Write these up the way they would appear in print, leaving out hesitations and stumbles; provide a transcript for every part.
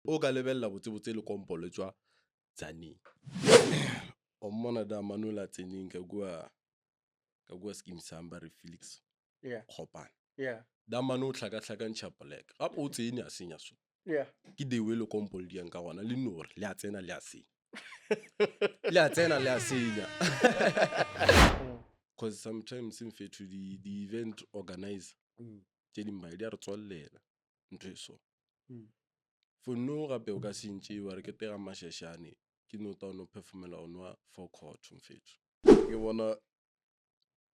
O ka lebelela botsebotse lekompo le tšwa Tzaneen. O mmona da Manuel a tseneng ka kua ka kua Skeem Saam ba re Felix Yeah. Kgopane. Yeah. Da mane o hlakahlakantšha poleke. Gape o tsene a senya so. Yeah. Ke the way lekompo le diang ka gona le no re le a tsena le a senya. Le a tsena le a senya. Cause sometimes mfethu di di event organizer tše dingwe di a re tswallela ntho e so. For no gape o ka se ntšee wa re ke tega mašešane ke no ta o no performela o nwa forecourt mfethu. Ke bona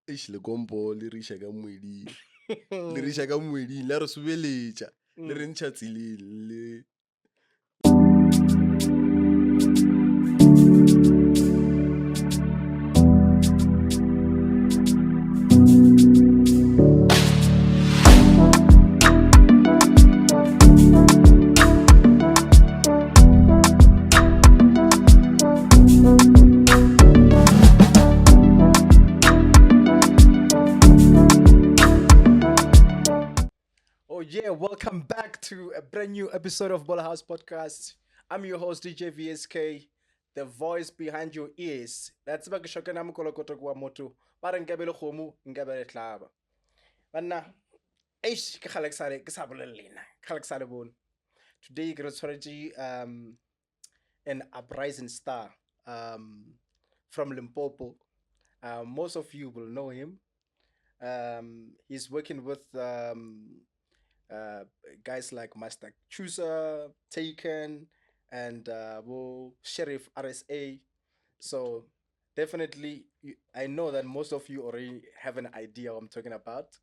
eish lekompo le re iša ka moeding le re iša ka moeding le a re sobeletša le re ntšha tseleng le Oh yeah, welcome back to a brand new episode of Baller House Podcast. I'm your host DJ VSK, the voice behind your ears. La tseba ke shokena mokolokoto kwa motho ba re nkabe le kgomo nkabe le tlaba. Banna, eish ke kgale ke sa le ke sa bolele lena, ke kgale ke sa le bone. Today ke re tshwaretše um an uprising star um from Limpopo. Most of you will know him. He's working with guys like Master Chooser, Taken, and bo Sheriff RSA. So definitely, I know that most of you already have an idea what I'm talking about.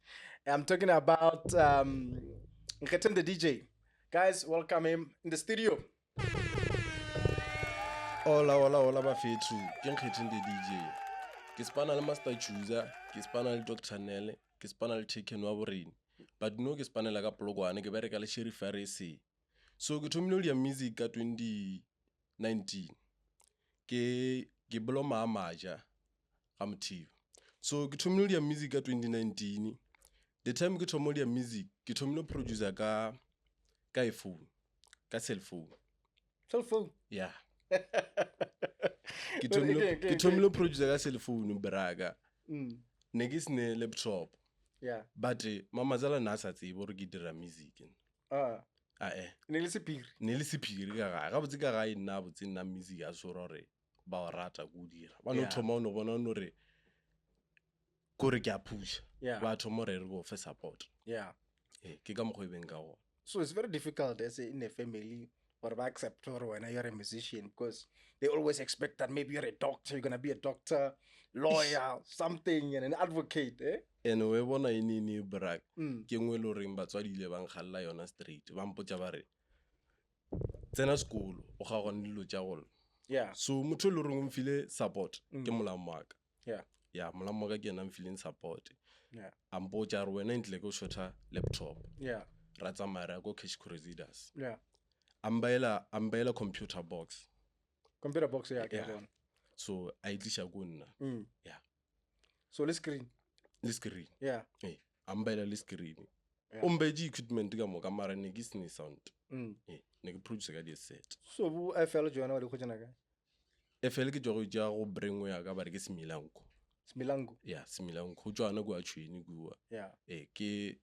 I'm talking about Nkgetheng the DJ. Guys, welcome him in the studio. Hola, hola, hola bafethu. Ke Nkgetheng the DJ. Ke spana le Master Chooser, ke spana le Dr. Nele, ke spana le Taken wa borena. But no ke spanela ka Polokwane, ke bereka le Sheriff RSA. So ke thomile go dia music ka 2019. Ke ke boloma a maja ga Mothiba. So ke thomile go dia music ka 2019. The time ke thoma go dia music, ke thomile go producer ka ka iPhone, ka cell phone. Cell phone? Yeah. Ke thomile ke thomile producer ka cell phone braka. Ne ke sene laptop. Yeah. But mamazala na sa tsebe gore ke dira music. Ah. Ae. Ne le sephiri. Ne le sephiri ka gae. Gabotse ka gae nna botse nna music a se gore ba o rata ko dira. Ba no thoma o no bona no re kore ke a pusha. Yeah. Ba thoma re re go fe support. Yeah. Eh, ke ka mokgwa e beng ka gona. So it's very difficult as a, in a family or ba accept gore wena you're a musician because they always expect that maybe you're a doctor, you're gonna be a doctor, lawyer, something, and an advocate. Eh? And we bona e nene brak ke nngwe e le goreng batswadi ile ba nkgalela yona straight ba mpotša ba re tsena sekolo o gagwane dilo tša golla. Yeah. So motho e le goreng o mfile support ke molamo wa ka. Yeah. Yeah, molamo wa ka ke yena a mfileng support. Yeah. A mpotša re wena ntle ke o shota laptop. Yeah. Ra tsamaya ra ya ko Cash Crusaders. Yeah. A mbaela computer box. Computer box, yeah, ke Yeah. bona. So a e tliša ko nna. Yeah. So le screen. Le screen. Yeah. Eh, a mbaela le screen. Yeah. O mbaetše equipment ka moka mara ne ke sene sound. Eh, ne ke producer ka di-set. So bo FL jona wa di khotšana kae? FL ke tšwa go tšea go brengwe ya ka ba re ke Semilanko. Semilanko? Yeah, Semilanko. Go tšwa gona kua Tšhweni kua. Yeah. Eh, ke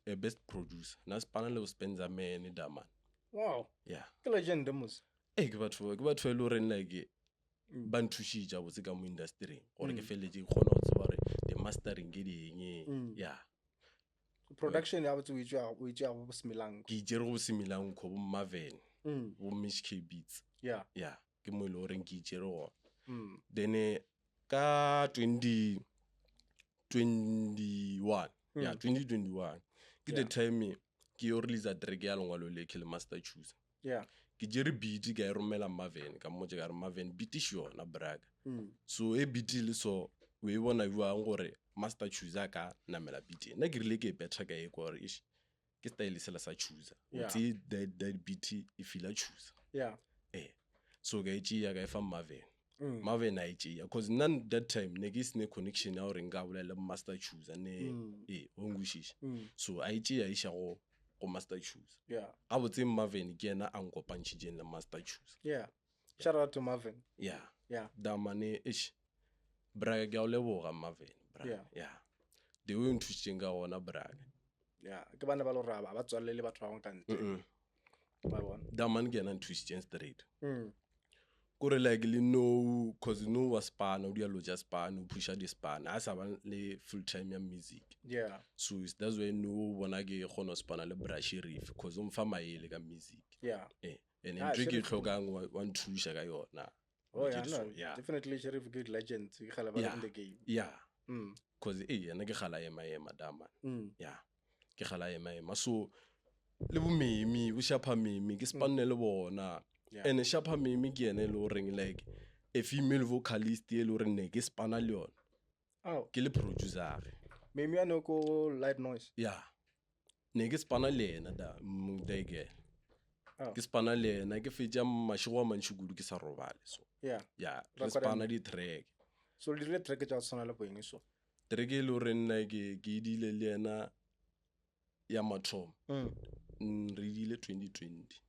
a best producer. Na spana le bo Spencer Man Daman. Wow. Yeah. Ke legend mos. Eh, ke batho ke batho e le goreng like ba nthušitša botse ka mo industry gore ke feletse ke kgone go tseba gore the mastering ke ding. Yeah. Production ya botse o itšea o itšea go Semilanko. Ke itšere go Semilanko bo Marvin. Bo Mish K Beats. Yeah. Yeah. Ke mo e le goreng ke itšere gona. Then ka 2021. Yeah, 2021. Ke the time ke yo release track ya lengwalo le ke le Master Chooser. Yeah. Ke jere beat ka e romela Marvin ka mmotša ka re Marvin beat še yona braka. So e beat le so o e bona jwang gore Master Chooser ka namela beat. Nna ke rile ke e betha ka e kwa gore eish ke style sela sa Chooser. O tseye that beat e feel Chooser. Yeah. Eh. So ka e tšea ka e fa Marvin. Marvin a e tšea cause nna that time ne ke sene connection ya gore nka bolela le Master Chooser ne eh o nkwešiša. So a e tšea a iša go Go Master Choose. Yeah. Gabotse Marvin ke yena a nkopantšhitšeng le Master Choose. Yeah. Shout out to Marvin. Yeah. Yeah. Damane eish. Braka ke a o leboga Marvin, bra. Yeah. Yeah. The way o nthušitšeng ka gona braka. Yeah. Ke bana ba le gore ba tswalele le batho ba bangwe ka ntle. Ba bona. Damane ke yena a nthušitšeng straight. Kore like le no cause no wa spana o dialo tša spana o pusha di spana a sa ba le full time ya music. Yeah. So that's why no bona ke kgona go spana le bra Sheriff cause o mfa maele ka music. Yeah. Eh, and Ah, ntho e ke e Sheriff- tlhokang wa nthuša ka yona. Oh yeah, Ke no, so, yeah. definitely Sheriff good legend. Ke kgale ba le Yeah. in the game. Yeah. Cause eh yena ke gala ema ema dama. Yeah. Ke gala ema ema. So le bo Mimi, bo Shapa Mimi ke spanne le bona. Yeah. And Shapa Mimi ke yena e le goreng like a female vocalist e le goreng ne ke spana le yona. Oh, Ke le producer. Mimi ya no ko Light Noise. Yeah. Ne ke spana le yena da like Oh. ke spana le yena ke fetša mašego a mantši kudu ke sa robale so. Yeah. Yeah, re Record spana di-track. So le dirile track tša go tshwana le boeng so. Track e le goreng nna ke e dile le yena ya mathomo. Re dile 2020.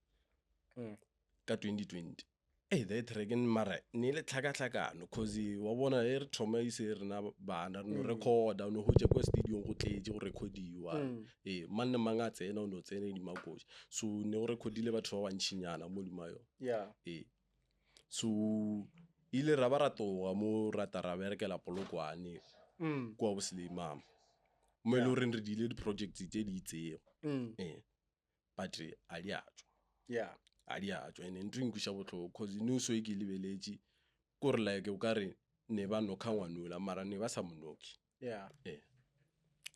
Ka 2020. Ei, that track mara ne le tlhakatlhakano cause wa bona e re thoma e se rena bana re no recorda o no hwetša kwa studiong go tletše go recordiwa. Ee, mang le mang a tsena o no tsena dimakoši. So ne go recordile batho ba bantšinyana mo hodima yona. Yeah. Ee. So ile ra ba ra tloga mo ra tla ra berekela Polokwane kua bo Seleimama. Mo e le goreng re diile di-projects tše di itsego. Ee. But a di a tšwa. Yeah. A di a tšwa and ntho e nkweša bohloko cause news e ke e lebeletše kore like o ka re ne ba nokha ngwanola mara ne ba sa mo noki. Yeah. Ee.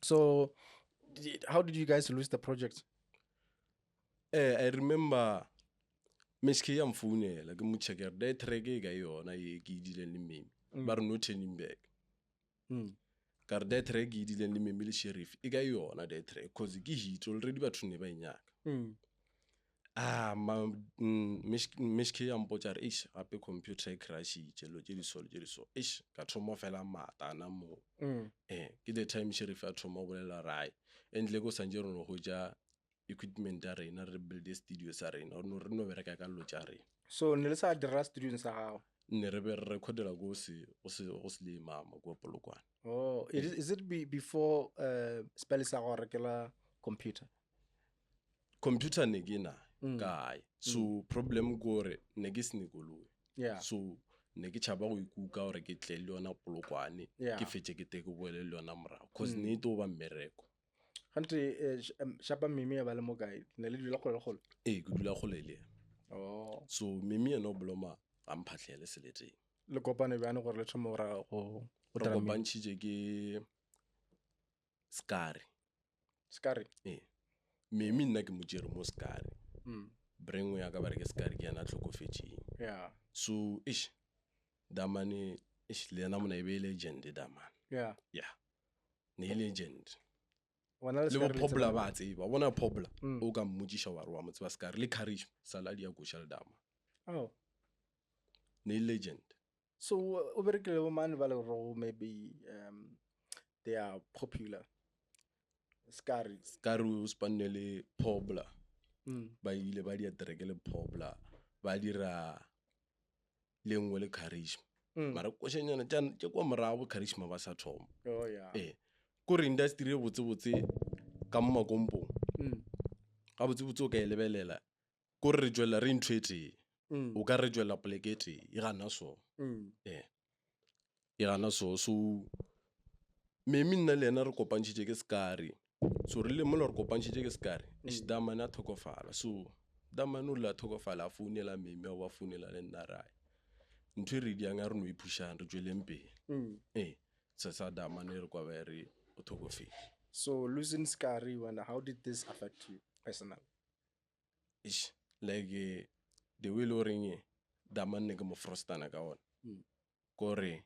So how did you guys lose the project? I remember Miss K ya mfounela ke mo check-a re track e ka yona e ke e dileng le Mimi. Ba re no turning back. Ka re that track e dileng le Mimi le Sheriff e ka yona that track cause ke hit already batho ne ba e nyaka. Ah, ma Miss K ya mpotša re eish gape computer e crashitše lo tše di so le tše di so. Eish ka thoma fela matana mo. Ke the time Sheriff a thoma go bolela rae. Entle ko santse re no hwetša equipment ya rena re build studio sa rena re no bereka ka dilo tša rena. So ne le sa dira studio sa gago? Ne re be re recordela go se go se go Seleimama kwa Polokwane. Oh, is it before spell sa go rekela computer? Computer ne ke na kae. So problem ke gore ne ke sene koloi. Yeah. So ne ke tšhaba go ikuka gore ke tle le yona Polokwane Yeah. ke fetše ke te ke boele le yona morago cause ne e tlo ba mmereko. Gante Shapa Mimi ya ba le mo kae? Ne le dula kgole le kgole? Ee, ke dula kgole le yena. Oh. So Mimi yena o bloma ga mphahlele seleteng. Le kopane bjang gore le thome go ra go Re dira mmino? kopantšhitše ke Skari. Skari? Ee. Mimi nna ke mo tšere mo Skari. Brengwe ya ka ba re ke Skari ke yena a hlokofetšeng. Yeah. So eish Damane eish le yena mona e be e legend Damane. Yeah. Yeah. Ne e legend. Wena le Le bo Skari le Pobla tsebana? ba tseba. Wa bona Pobla o ka mmotšiša wa re wa mo tseba Skari le Charisma Saladi ya koša le Dama. Oh. Ne e legend. So o berekile le bo mang ba le gore maybe they are popular? Skari. Skari o spanne le Pobla. Ba ile ba dia track le Pobla. Ba dira le nngwe le Charisma. Mara košenyana tša kwa morago Charisma ba sa thoma. Oh yeah. Ee. Kore industry e botsebotse ka mo makompong. Ga botsebotse o ka e lebelela kore re tšwelela re ntho e tee. O ka re tšwelela poleke e tee e gana so. Ee. E gana so. So Mimi nna le yena re kopantšhitše ke Skari. So re le mola re kopantšhitše ke Skari. Eish Damane a tlhokofala. So Damane o rile a tlhokofala a founela Mimi a ba founela le nna rae. Ntho e re diang a re no iphušang re tšweleng pele. Ee. Se sa Damane re kwa ba re o tlhokofetse. So losing Skari, when how did this affect you personally? Eish, like the way le goreng Damane ne ke mo frostana ka ona. Kore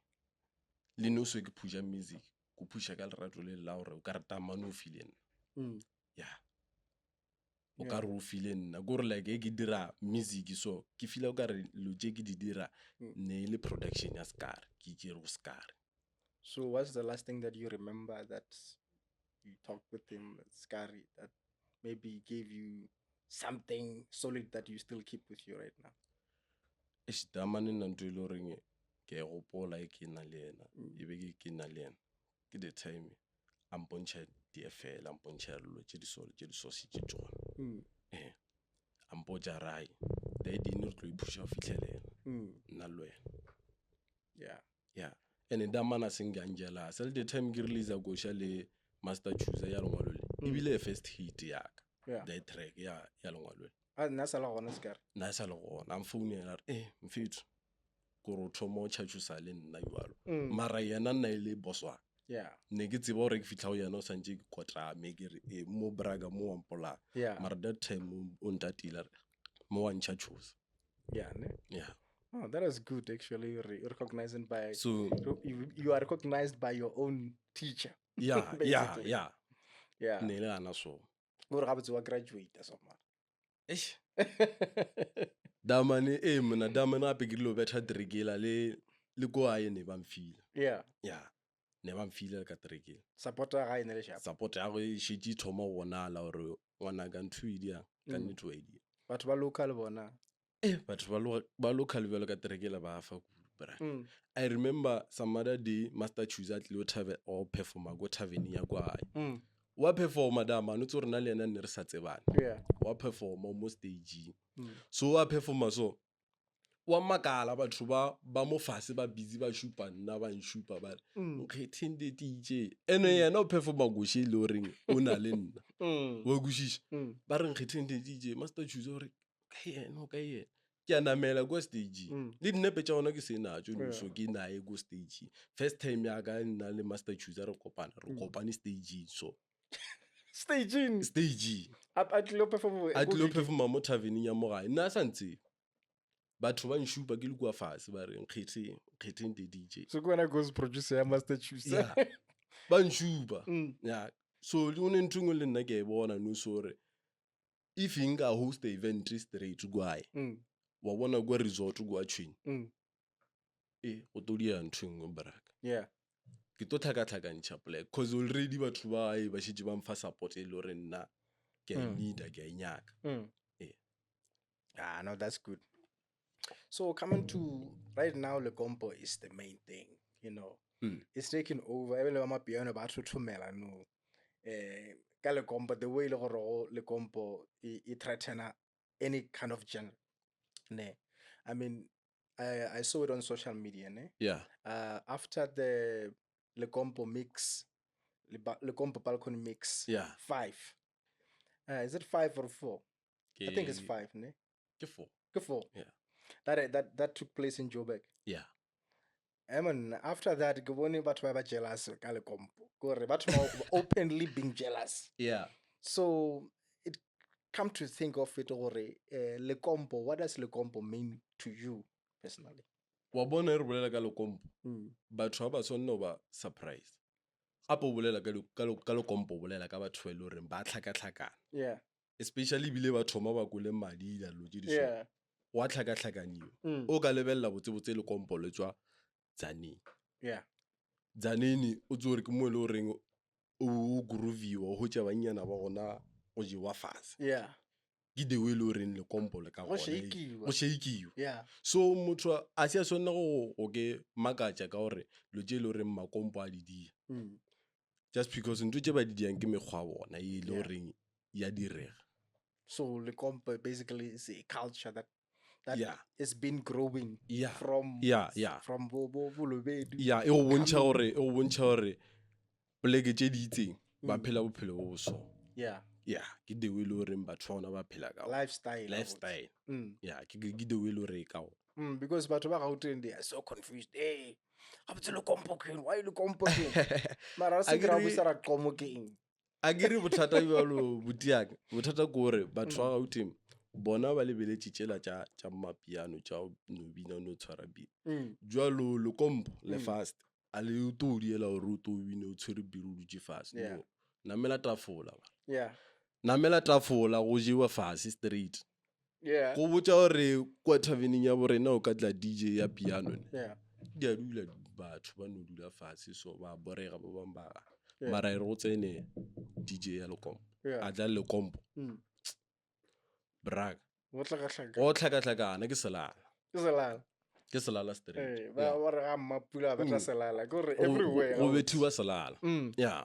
le no se ke pusha music, ko pusha ka lerato le la gore o ka re Damane o file nna. Yeah. O ka re o file nna. Kore like e ke dira music so ke feel o ka re lo tše ke di dira ne e le production ya Skari, ke itšere go Skari. So what's the last thing that you remember that you talked with him, Skari, that maybe gave you something solid that you still keep with you right now? Eish, damane nna ntho e le goreng ke a e gopola e ke na le yena e be ke ke na le yena ke the time a mpontšha diefela a mpontšha dilo tše di so tše di sausage tšona ee a mpotša rai daddy re tlo iphusha go fitlhelela nna le wena. Yeah. Yeah. And damana se nke a njelasa le the time ke releasa koša le Master Chooser ya lengwalo le ebile first hit yaka. Yeah. The track ya ya lengwalo le. A nna sa le gona sekare. Nna e sa le gona a mfounela a re eh mfetho kore o thoma o tšhatšhosa le nna jalo mara yena nna e le boss wa ka. Yeah. Ne ke tseba gore ke fitlha go yena o santse ke kotlame ke re e mo braga mo wa mpolaya. Yeah. Mara that time o ntatile a re mo wa ntšhatšhosa. Yeah, ne? Yeah. Oh, that is good actually. Recognizing by So you are recognized by your own teacher. yeah, yeah, Basically. yeah. Yeah. Ne le gana so. Gore gabotse wa graduate so man. Eish. Damane e mona damane gape ke dilo betha trekela le le ko aye ne ba mfila. Yeah. Yeah. Ne ba mfila ka trekela. Support ya gae ne le sharp. Support ya gagwe e šetše e thoma go bonala gore ngwanaka ntho e diang ka nnete wa e dia. Batho ba local bona. Eh batho ba ba local bjalo ka trekela ba fa kudu bra. I remember some other day Master Chooser a tlile go go performa ko tavern ya kwa gae. Wa performa damane o tse rena le yena ne re sa tsebane. Yeah. Wa performa mo stageng. So wa performa so wa makala batho ba ba mo fase ba busy ba šupa nna ba nšupa ba re nkgetheng the DJ. Ene yena o performa koše e le goreng o na le nna. Wa kwešiša? Ba re nkgetheng the DJ Master Chooser gore ka yena o ka yena. Ke a namela ko stageng. Le dinepe tša gona ke se natšo no so ke naye ko stageng. First time ya ka nna le Master Chooser re kopana re kopane stageng so. Staging. Stageng. A tlilo perform. A tlilo performa mo taverneng ya mo gae. Nna a sa ntsebe. Batho ba nšupa ke le kua fase ba re nkgetheng nkgetheng the DJ. So ke wena goes producer ya Master Chooser. Yeah. Ba nšupa. Yeah. So le one ntho engwe le nna ke a e bona no so gore if nka host event straight kwa gae wa bona kwa resort kwa tšhwene e go tlo dia ntho engwe braka. Yeah. Ke tlo tlhakatlhakantšha plek cause already batho ba gae ba šetše ba mfa support e le gore nna ke a e needa ke a e nyaka. Eh. Ah, no, that's good. So coming to right now, Lekompo is the main thing, you know. It's taking over. Even though amapiano ba thothomela no. Eh, ka Lekompo, the way le gore go Lekompo e threatena any kind of genre. Ne. I mean, I saw it on social media, ne? Yeah. After the Lekompo mix, Lekompo Balcony mix. Yeah. 5. Is it 5 or 4? I think it's 5, ne? Ke 4. Ke 4. Yeah. That took place in Joburg. Yeah. I mean, after that, ke bone batho ba ba jealous ka Lekompo. Gore batho ba openly being jealous. Yeah. So it come to think of it gore Lekompo, what does Lekompo mean to you personally? Wa bona re bolela ka Lekompo. Batho ba ba tshwanela ba surprise. Gape o bolela ka Lekompo, bolela ka batho ba e le horeng ba tlhakatlhakana. Yeah. Especially ebile ba thoma ba kwele madi dilo tse di so. Yeah. Wa tlhakatlhakaniwa. O ka lebella botsebotse Lekompo le tswa Tzaneen. Yeah. Tzaneen o tse gore ke mo e le horeng o grooviwa, o hwetša bannyana ba gona go jewa fase. Yeah. Ke the way e le horeng Lekompo le ka Go gona. shake-iwa. Go shake-iwa. Yeah. So motho a se a tshwanela go ke makatša ka gore dilo tše e le horeng makompo a di dia. Just because ntho tše ba di diang ke mekgwa ya bona e le horeng ya direga. So Lekompo basically is a culture that Yeah. has been growing Yeah. from Yeah, yeah. from bo Bolobedu. Yeah, e go bontšha gore e go bontšha gore poleke tše di itseng ba phela bophelo bo bo so. Yeah. Yeah, ke the way e le horeng batho ba bona ba phela ka Lifestyle. Lifestyle. Yeah, ke the way e le hore e ka gona. Because batho ba Gauteng they are so confused. Hey, gabotse Lekompo ke eng? Why Lekompo ke eng? Mara re se ke ra busa ra qomo ke eng? A ke re bothata bjalo botiaka. Bothata ke gore batho ba Gauteng bona ba lebeletše tšela tša mapiano tša no bina no tshwara bina. Jwalo Lekompo le fast a le o tlo diela gore o tlo bina o tshwere biri o dutše fase. Yeah. No. Namela tafola ba. Yeah. Namela tafola go jewa fase straight. Yeah. Go botša gore kwa taverneng ya borena o ka tla DJ ya piano ne. Yeah. Di a dula batho ba no dula fase so ba borega ba bang ba. Yeah. Mara e re go tsene DJ ya Lekompo. Yeah. a tla le lekompo Braka. Go hlakahlaka. Go hlakahlakana ke selala. Ke selala. Ke selala straight. Eh, ba ba re ga mmapula ba tla selala. Ke gore everywhere. Go bethiwa selala. Yeah.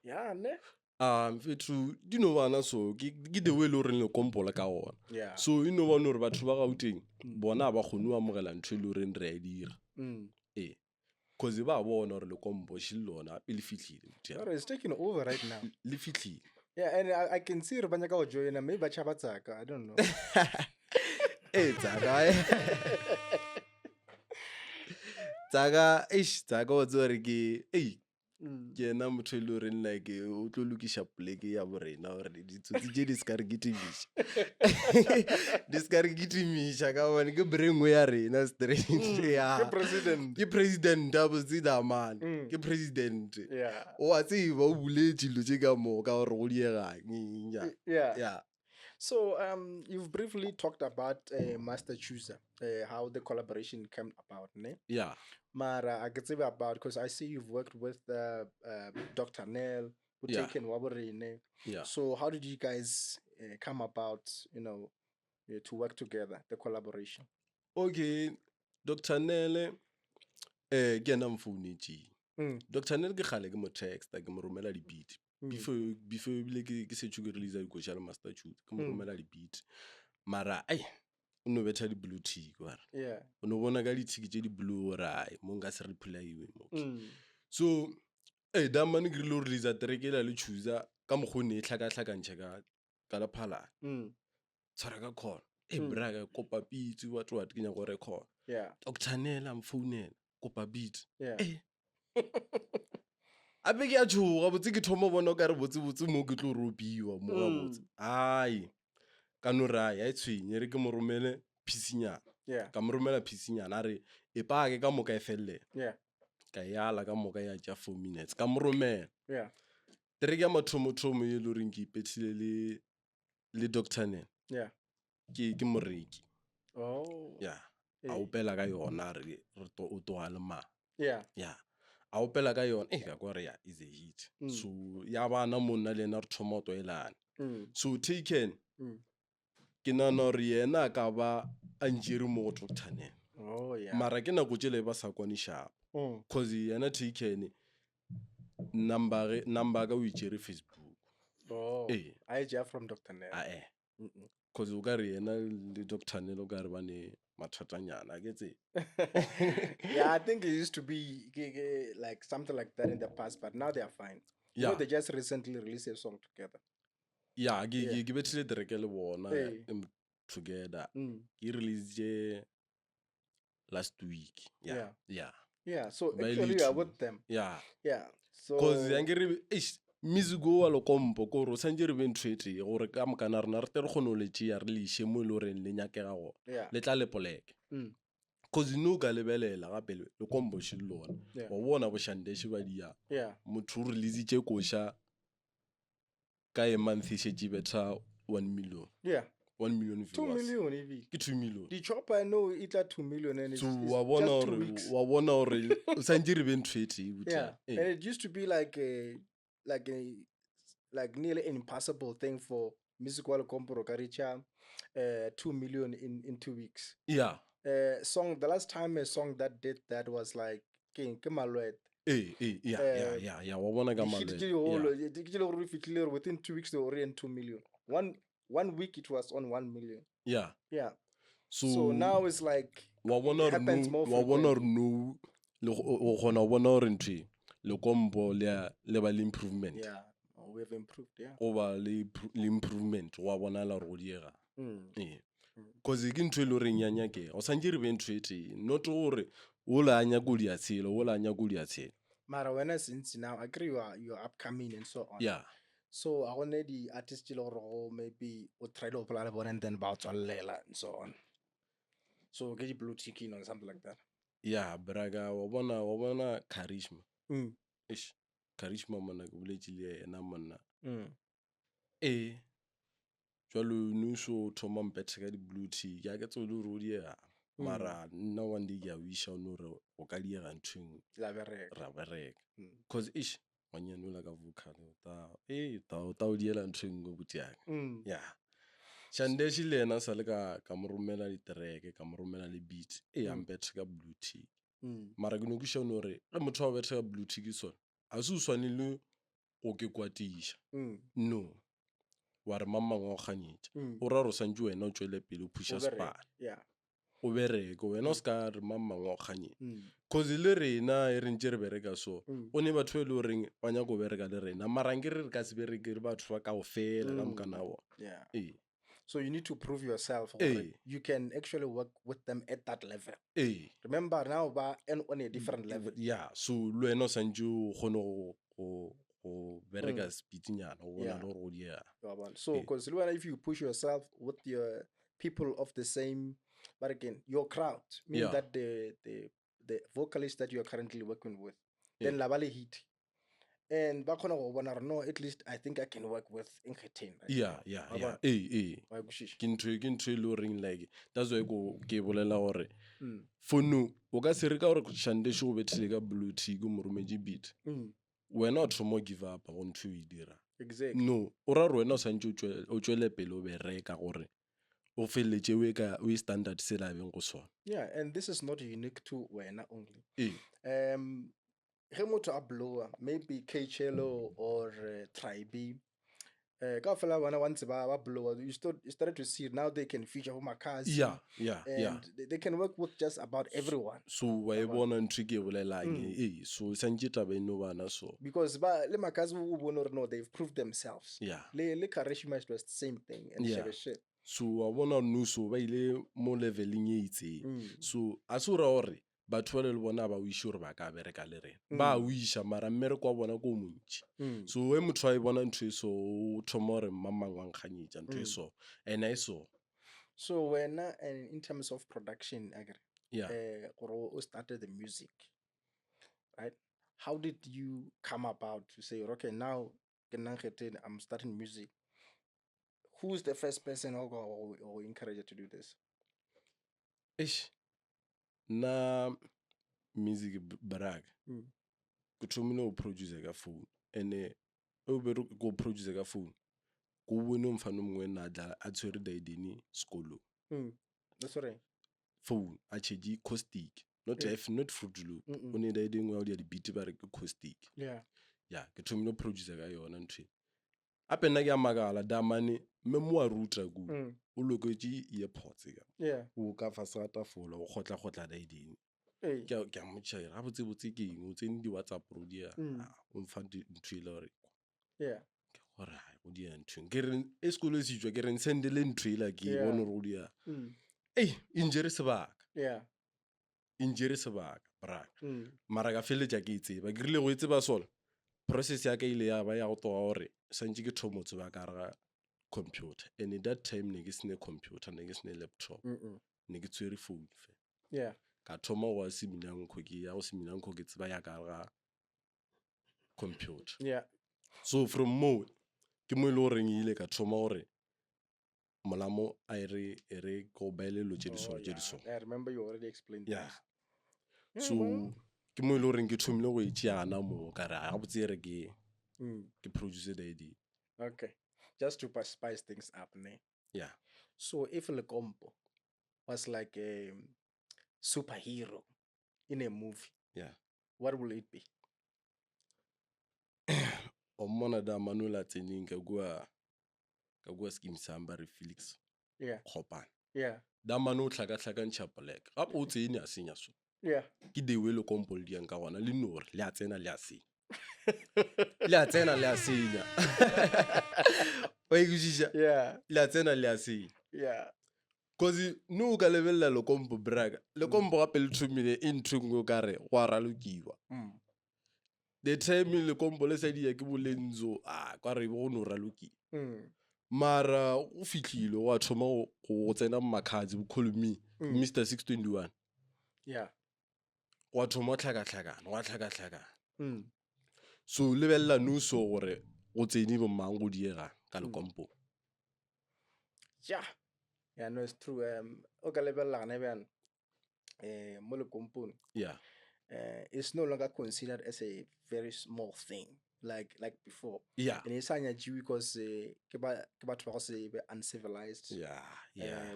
Yeah, ne? Mfethu di no bana so ke ke the way e le goreng lekompo le ka gona. Yeah. So e no bana gore batho ba Gauteng bona ba kgone go amogela ntho e le goreng re a e dira. Ee. Cause ba bona gore lekompo še le lona gape le fihlile. Gore it's taking over right now. Le fihlile. Yeah, and I can see re ba nyaka go joina maybe ba tšhaba tsaka, I don't know. Ee, tsaka. Tsaka, eish, tsaka o tseba gore ke, ei, ke yena motho e le goreng like o tlo lokiša poleke ya borena gore ditsotsi tše di se ka re kitimiša. Di se ka re kitimiša ka gobane ke brain ya rena straight. Yeah. Ke president. Ke president a botse damane. Ke president. Yeah. O a tseba o buletše dilo tše ka moka gore go diegang. Yeah. Yeah. Yeah. So you've briefly talked about Master Chooser, how the collaboration came about, ne? Yeah. Mara, I could say about because I see you've worked with Dr. Nell, Yeah. Taken Waborene. Yeah. So how did you guys come about, you know, to work together, the collaboration? Okay, Dr. Nell, ke yena mfounetšeng. Dr. Nell ke kgale ke mo texta, ke mo romela di-beat. Before ebile ke setse ke release dikoša le Master Chooser, ke mo romela di-beat. Mara, ai, o no betha di-blue tick, wa re. Yeah. O no bona ka di-tick tše di-blue gore, ai, mo nka se reply-iwe mo. So, damane ke rile go release track ela le Chooser, ka mokgwa o ne e hlakahlakantšha ka lephalana. Tshwara ka call. Bra, ka kopa beat, what, what, ke nyaka go record. Yeah. Dr. Nell a mfounela, kopa beat. Yeah. Ape ke a tshoga, botse ke thoma bona o ka re botse-botse mo ke tlo ropiwa mo ga botse. Ai, ka no re ai, a e tshwenye, re ke mo romele phisinyana. Yeah. Ka mo romela phisinyana, a re, e pake ka moka e fellele. Yeah. Ka e ala ka moka ya tša 4 minutes. Ka mo romela. Yeah. Track ya mathomothomo e le goreng ke ipethile le Dr. Nell. Yeah. Ke moreki. Oh. Yeah. Eh. A opela ka yona, a re, re to, o tloga le mang. Yeah. Yeah. A opela ka yona, ka kwa re ya, is a hit. So, ya bana mo nna le yena re thoma ho tlwaelana. So, Taken, ke nahana hore yena a ka ba a ntšere mo go Dr. Nell. Oh, yeah. Mara ke nako tšele ba sa kwanišago. Cause yena Taken, number ka o itšere Facebook. Oh. Eh. A e tšea from Dr. Nell. Ah, eh. Cause o ka re yena le Dr. Nell o ka re ba ne mathatanyana, a ke tsebe. Yeah, I think it used to be like something like that in the past, but now they are fine. You know, Yeah. they just recently released a song together. Yeah, Yeah. ke bethile track le bona, Hey. together. Ke released last week. Yeah. Yeah. Yeah. Yeah, so Ba ile actually you are two. with them. Yeah. Yeah. So Cause ankere, eish, music o wa lekompo ke gore o santse re be ntho e tee gore ka mokana rena re tle re kgone ho le tšea re le iše mo e le goreng le nyakega gona. Le tla le poleke. Cause no ka lebelela gape lekompo še le lona. Yeah. Wa bona bo Shandesh ba di ya. Yeah. Motho o releasitše koša ka e month e šetše betha 1 million. Yeah. 1 million 2 viewers. million e Ke 2 million. Di chopper no e tla 2 million and So, it's wa bona just 2 hore, weeks. wa bona hore o santse re be ntho e tee, buti. Yeah. Eh. And it used to be like nearly impossible thing for music wa lekompo go ka reacha, 2 million in 2 weeks. Yeah. Song the last time a song that did that was like ke Malwete. Eh, eh, yeah, yeah, yeah, yeah, wa bona ka Di hit Malwete, tše diholo, yeah. di tše le gore o fihlile gore within 2 weeks they were already in 2 million. One week it was on 1 million. Yeah. Yeah. So, So now it's like wa bona it gore happens no, more wa bona frequently. gore no, le go, o kgona go bona gore ntho e, lekompo le a, le ba le improvement. Yeah, we have improved, yeah. Go ba le improvement, go a bonala gore go diega. Ee. Cause ke ntho e le goreng ya nyakega. O santse re be ntho e tee. Not gore o la nyaka go dia tshela, o la nyaka go dia tshela. Mara wena since now, I agree you are upcoming and so on. Yeah. So I want the artist tše le gore go maybe o try to apply le bona and then ba o tswallela and so on. So get blue ticking or something like that. Yeah, braga, wa bona Charisma. Eish, Charisma monna ke boletše le yena monna. Ee. Jwalo no so thoma mpethe ka di-blue tick, ha ke tsebe le hore o diega. Mara nna one day ke a wisha o no re o ka diega ntho e nngwe. La bereka. Ra bereka. Cause eish, Ngwanyane ola ka vocal o ta ee ta o ta o diela ntho e nngwe buti yaka. Ya. Shandeshi le yena sa le ka ka mo romela ditereke ka mo romela le beat e a mpetha ka blue tick. Mara ke no kwešiša no gore ge motho a o betha ka blue tick sona a se o swane le go ke kwatiša. No. Wa re mang mang wa go kganyetša. O ra gore o swantše wena o tšwele pele o phusha sepana. Yeah. O bereke wena o se ka re mang mang wa go kganyetša. Cause le rena e re ntše re bereka so go ne batho ba e le goreng ba nyaka go bereka le rena mara nke re re ka se bereke re batho ba kaofela ka moka na bona. Yeah. Ee. So you need to prove yourself gore Ee. you can actually work with them at that level. Ee. Remember now ba and on a different level. Yeah, so le wena o swantše o kgone go go go bereka speednyana go bona le gore go diega. Wa bona. So because le wena if you push yourself with your people of the same but again your crowd meaning that the vocalist that you are currently working with then la ba le hit and ba kgona go bona gore no at least I think I can work with Nkgetheng right Yeah, now. yeah, Wa yeah. bona? Ee, ee. Wa e kwešiša? Ke ntho ke ntho e le goreng like that's why ko ke bolela gore fono o ka se re ka gore Shandeshi o bethile ka blue tick o mo rometše beat. Wena o thoma o give up go ntho e o e dirang. Exactly. No, o ra gore wena o swantše o tšwele pele o bereka gore o feleletše o e ka o e standard se la beng go sona. Yeah, and this is not unique to wena only. Ee. Ge motho a blowa maybe Kchelo or Tribe kaofela bona once ba blowa you start you started to see now they can feature bo Makhadzi Yeah, yeah, yeah. and they can work with just about everyone. So wa e bona ntho e ke e bolelang ee so santše taba e no bana so. Because ba le Makhadzi o bone gore no they've proved themselves. Yeah. Le Karishma it was the same thing and Yeah. shebe shit. So wa bona no so ba ile mo leveleng e itseng. So a se o ra gore batho ba le le bona ba o iše gore ba ka bereka le rena. Ba o iša mara mmereko wa bona ke o montši. So ge motho a e bona ntho e so o thoma gore mang mang wa nkganyetša ntho e so and a e so. So wena and in terms of production akere Yeah. gore o started the music right, how did you come about to say okay now ke nna Nkgetheng I'm starting music? Who's the first person who encouraged you to do this? Eish, nna music braka ke thomile go producer ka phone and o be go producer ka phone ko bone mfana o mongwe na tla a tshwere daidini sekolong. That's right. Phone a tšhetše caustic not F not Fruit Loop. O ne daidini nngwe ya go dia di-beat ba re ke caustic. Yeah. Ya ke thomile go producer ka yona ntho e. Gape nna ke a makala damane mme mo a ruta ku o loketše earpods ka. Yeah. O ka fase ga tafola o kgotla-kgotla daidini. Ee. Ke a mmotšiša ke re gabotsebotse ke eng o tsene di-WhatsApp ro dia o mfa ntho e le gore Yeah. ke gore hai go dia ntho e. Ke re e sekolo se tšwa ke re nsendele ntho ela ke e Yeah. bone gore go dia. Ei e njere sebaka. Yeah. E njere sebaka bra. Mara ka feleletša ke e tseba ke rile go e tseba sola process ya ka ile ya ba ya go toga gore santše ke thomo tseba ka gare ga computer and at that time ne ke sene computer ne ke sene laptop ne ke tshwere phone fela. Yeah. Ka thoma go ya seminankgo ke ya go seminankgo ke tseba ya ka gare ga computer. Yeah. So from mo ke mo e le goreng ile ka thoma gore molamo a e re e re go beele dilo tše di so Oh, tše di yeah. so. I remember you already explained Yeah. this. Yeah, So well. ke mo e le goreng ke thomile go e tšeana mo ka re gabotse e re ke ke produce the idea. Okay. Just to spice things up, ne? Yeah. So if Lekompo was like a superhero in a movie, Yeah. what will it be? O mmona da Manuel a tseneng ka kua ka kua scheme sa ba re Felix Yeah. Kgopane. Yeah. Da mane o tlhakatlhakantšha poleke. Gape o tsene a senya so. Yeah. Ke the way Lekompo le diang ka gona le no re le a tsena le a senya. Le a tsena le a senya. Wa e kwešiša? Yeah. Le a tsena le a senya. Yeah. Cause no o ka lebelela Lekompo braka. Lekompo gape le thomile e ntho e nngwe o ka re go a ralokiwa. The time Lekompo le sa dia ke bo Lenzo, a kwa re go no ralokiwa. Mara o fihlile wa thoma go tsena Makhadzi bo Call Me, Mr 621. Yeah. Wa thoma tlhakatlhakana, wa tlhakatlhakana. So lebelela no so gore go tsene bo mang go diega ka Lekompo. Yeah. Yeah, no, it's true. O ka lebelela gona bjang, mo Lekompong. Yeah. It's no longer considered as a very small thing. like before. Yeah. And e sa nyatšiwe because ke ba ke batho ba go se be uncivilized.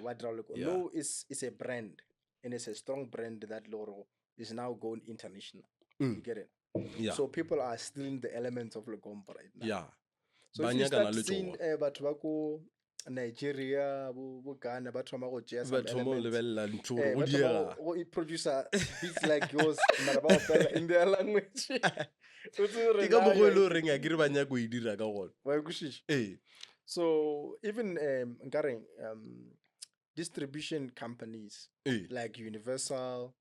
Wa dira le No, it's a brand and it's a strong brand that le gore is now going international. You get it? Yeah. So people are stealing the elements of Lekompo right now. So Ba if you nyakana start le seeing tšona. batho ba ko Nigeria, bo Ghana, ba thoma go tšea Ba some thoma go elements. lebelela ntho gore go Ba thoma diega. go producer beats like yours, mara ba opela in their language. O tsebe gore Ke ka na mokgwa o e le ya- goreng a kere ba nyaka go e dira ka gona. Wa e kwešiša? Ee. So even nkareng, distribution companies Ee. like Universal,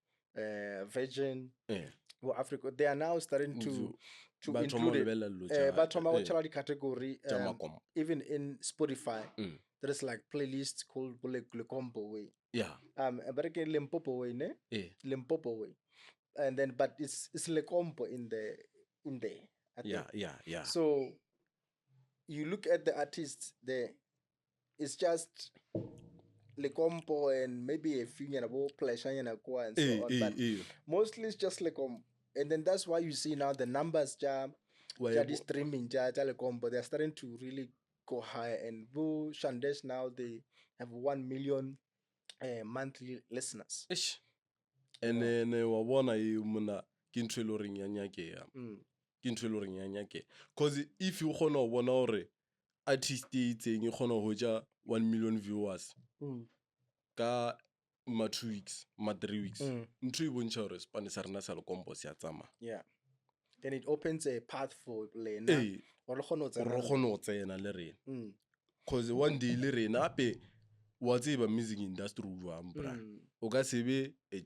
Virgin, Ee. bo Africa, they are now starting Ntso, to ba thoma go include it. lebelela dilo tša Ba thoma go ee, tšhela di-category, tša makompo. even in Spotify. There is like playlists called Lekompo Way. Yeah. But again, Limpopo Way, ne? Eh. Limpopo Way. And then, but it's Lekompo in there. I think. Yeah. So you look at the artists there, it's just Lekompo and maybe a few bo Pleasure nyana kwa and so on. But mostly it's just Lekompo. And then that's why you see now the numbers Wa ja e di streaming ja Lekompo, they're starting to really go higher. And Bo Shandesh now they have 1 million monthly listeners. Eish. And then wa bona e mona ke ntho e le horeng ya nyakea. Ke ntho e le horeng ya nyakea. 'Cause if you kgona ho bona hore artist e itseng e kgona ho ja 1 million viewers ka ma 2 weeks, ma 3 weeks, ntho e bontšha hore sepane sa rena sa Lekompo se a tsamaya. Yeah. Then it opens a path for lena. Ee. Gore le kgone ho Gore re tsena. kgone ho tsena le rena. 'Cause one day le rena hape wa tseba music industry o jwang, bra. O ka se be a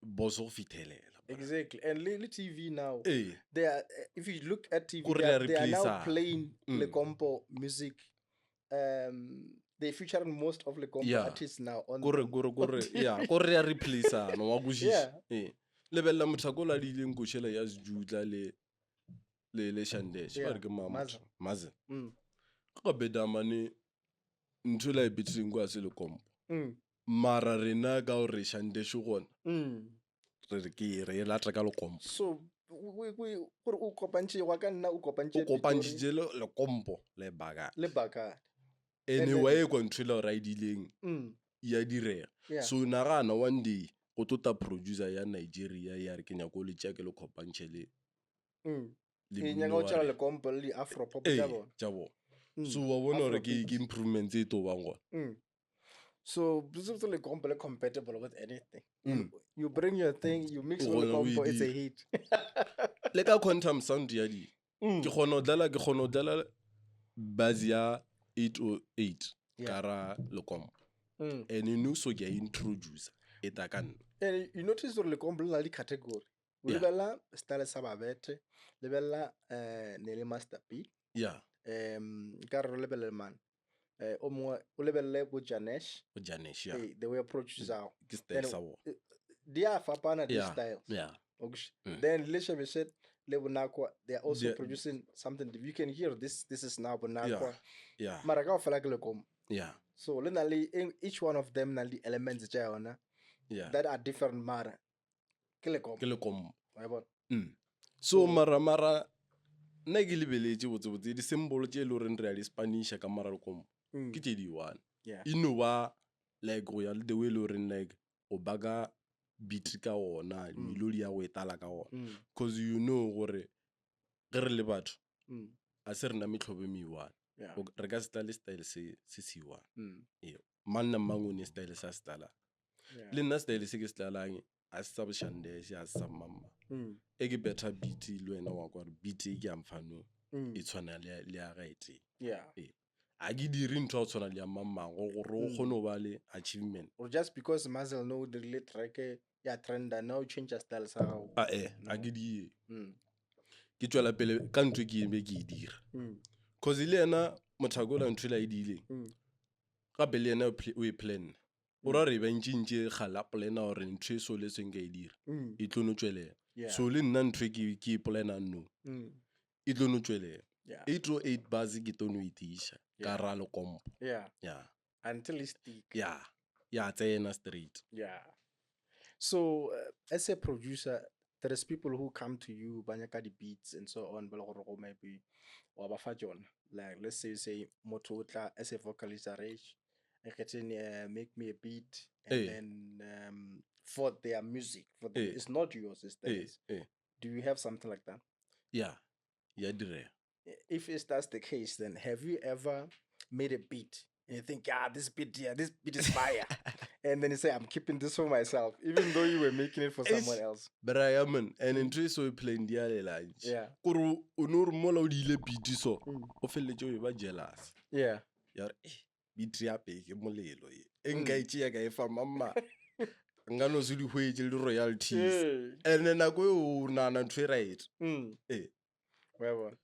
boss go fithelela, bra. Exactly. And le TV now. Ee. They are, if you look at TV, Kore re a they are now replace-a. playing Lekompo music. They featuring most of Lekompo artists now on Kore, on TV. yeah, kore re a replace-ana, wa kwešiša. Yeah. Ee. Lebelela motho a ko ladileng košela ya Sejutla le Shandesh. Ba Yeah, re ke mang Maza. motho? Maza. Ka bedamane ntho e la e betileng kwa se Lekompo. Mara rena ka hore Shandesh gona. Re re ke re e lata ka Lekompo. So, gore o kopantše, wa ka nna o kopantše O kopantšhitše Lekompo le Bakane. Le Bakane. Ene And then wa e kwa ntho e la hore a e dileng, e a direga. Yeah. So nagana one day go tlota producer ya Nigeria ya re ke nyaka o le tšea ke le kopantšhe le le E mmino nyaka go wa tšela rena. Lekompo le di-afro pop Ee, tša bona. tša bona. So wa bona hore Afrobeat. ke improvements e tlo bang gona. So botse Lekompo le compatible with anything. You bring your thing, you mix O with kgona ho e Lekompo, it's a dira. hit. Le ka Quantum Sound ya di. Ke kgona ho dlala, ke kgona ho dlala buzz ya 808 ka ra Lekompo. And you know, so ke a introduce e tla ka nna. And you notice gore Lekompo le na le di-category. O Yeah. lebella style sa Babethe, lebella Nelly Master P. Yeah. Nka re re lebelele man. O mongwe o lebelele bo Janesh. Bo Janesh, yeah. Ee, the way approaches are. Ke style Then sa bona. di a fapana di Yeah, styles. yeah. Okay. Then le Shebeshet le Bonakwa, they are also producing something. You can hear this. This is now Bonakwa. Yeah, yeah. Mara kaofela ke Lekompo. Yeah. So le na le each one of them na le elements tša yona Yeah. that are different mara ke Lekompo. Ke Lekompo. Wa bona? So mara nna ke lebeletše botsebotse di-symbol tše e le goreng re a di Spanisha ka mara Lekompo. Ke tše di one. Yeah. E no ba like go ya le the way e le goreng like o baka beat ka ona, melody ya go e tala ka ona. 'Cause you know gore ge re le batho, a se rena metlhobo e me-one. Yeah. O re ka se tlale style se se one. Ee. Mang le mang o ne style sa se tlalang. Yeah. Le nna style se ke se tlalang a se sa bo Shandesh, a se sa Mmamma. E ke better beat le wena wa kwa gore beat e ke ya mfanong, e tshwana le ya ga e tee. Yeah. Ee. A ke dire ntho ya go tshwana le ya Mmamma gore o kgone go ba le achievement. Or just because Mazel no dirile track ya trenda, now change your style sa gago. Ah, eh, a ke die. Ke tšwela pele ka ntho e ke be ke e dira. 'Cause le yena Mothakola ntho e la e diileng, gape le yena o e plan-na. O ra re ba ntšintši kgale a plan-a gore ntho e so le seng ka e dira, e tlo no tšwelela. Yeah. So le nna ntho e ke e plan-ang nou, e tlo no tšwelela. Yeah. 808 buzz ke tlo no e tiiša ka Yeah. ra Lekompo. Yeah. Yeah. Until it's thick. Yeah. Ya tsena straight. Yeah. So as a producer, There is people who come to you ba nyaka di-beats and so on, ba le gore go maybe wa ba fa tšona. Like let's say you say motho o tla as a vocalist a re Nkgetheng, make me a beat and Ee. then for their music, for the, Ee. it's not yours, it's ee theirs. ee Do you have something like that? ya ya direga If it's that's the case, then have you ever made a beat and you think, ah, this beat, yeah, this beat is fire, and then you say, I'm keeping this for myself, even though you were making it for Eish. someone else. braya man and ntho e so e plain di a lelantše Yeah. kore o ne o re mola o diile beat so Mm. o feleletse o e ba jealous Yeah. ya gore eh beat ya peke ke molelo ye e nka e tšea ka e fa mamma nka no se di hwetše le di-royalties Yeah. and nako e o nagana ntho e right Mm. ee Whatever.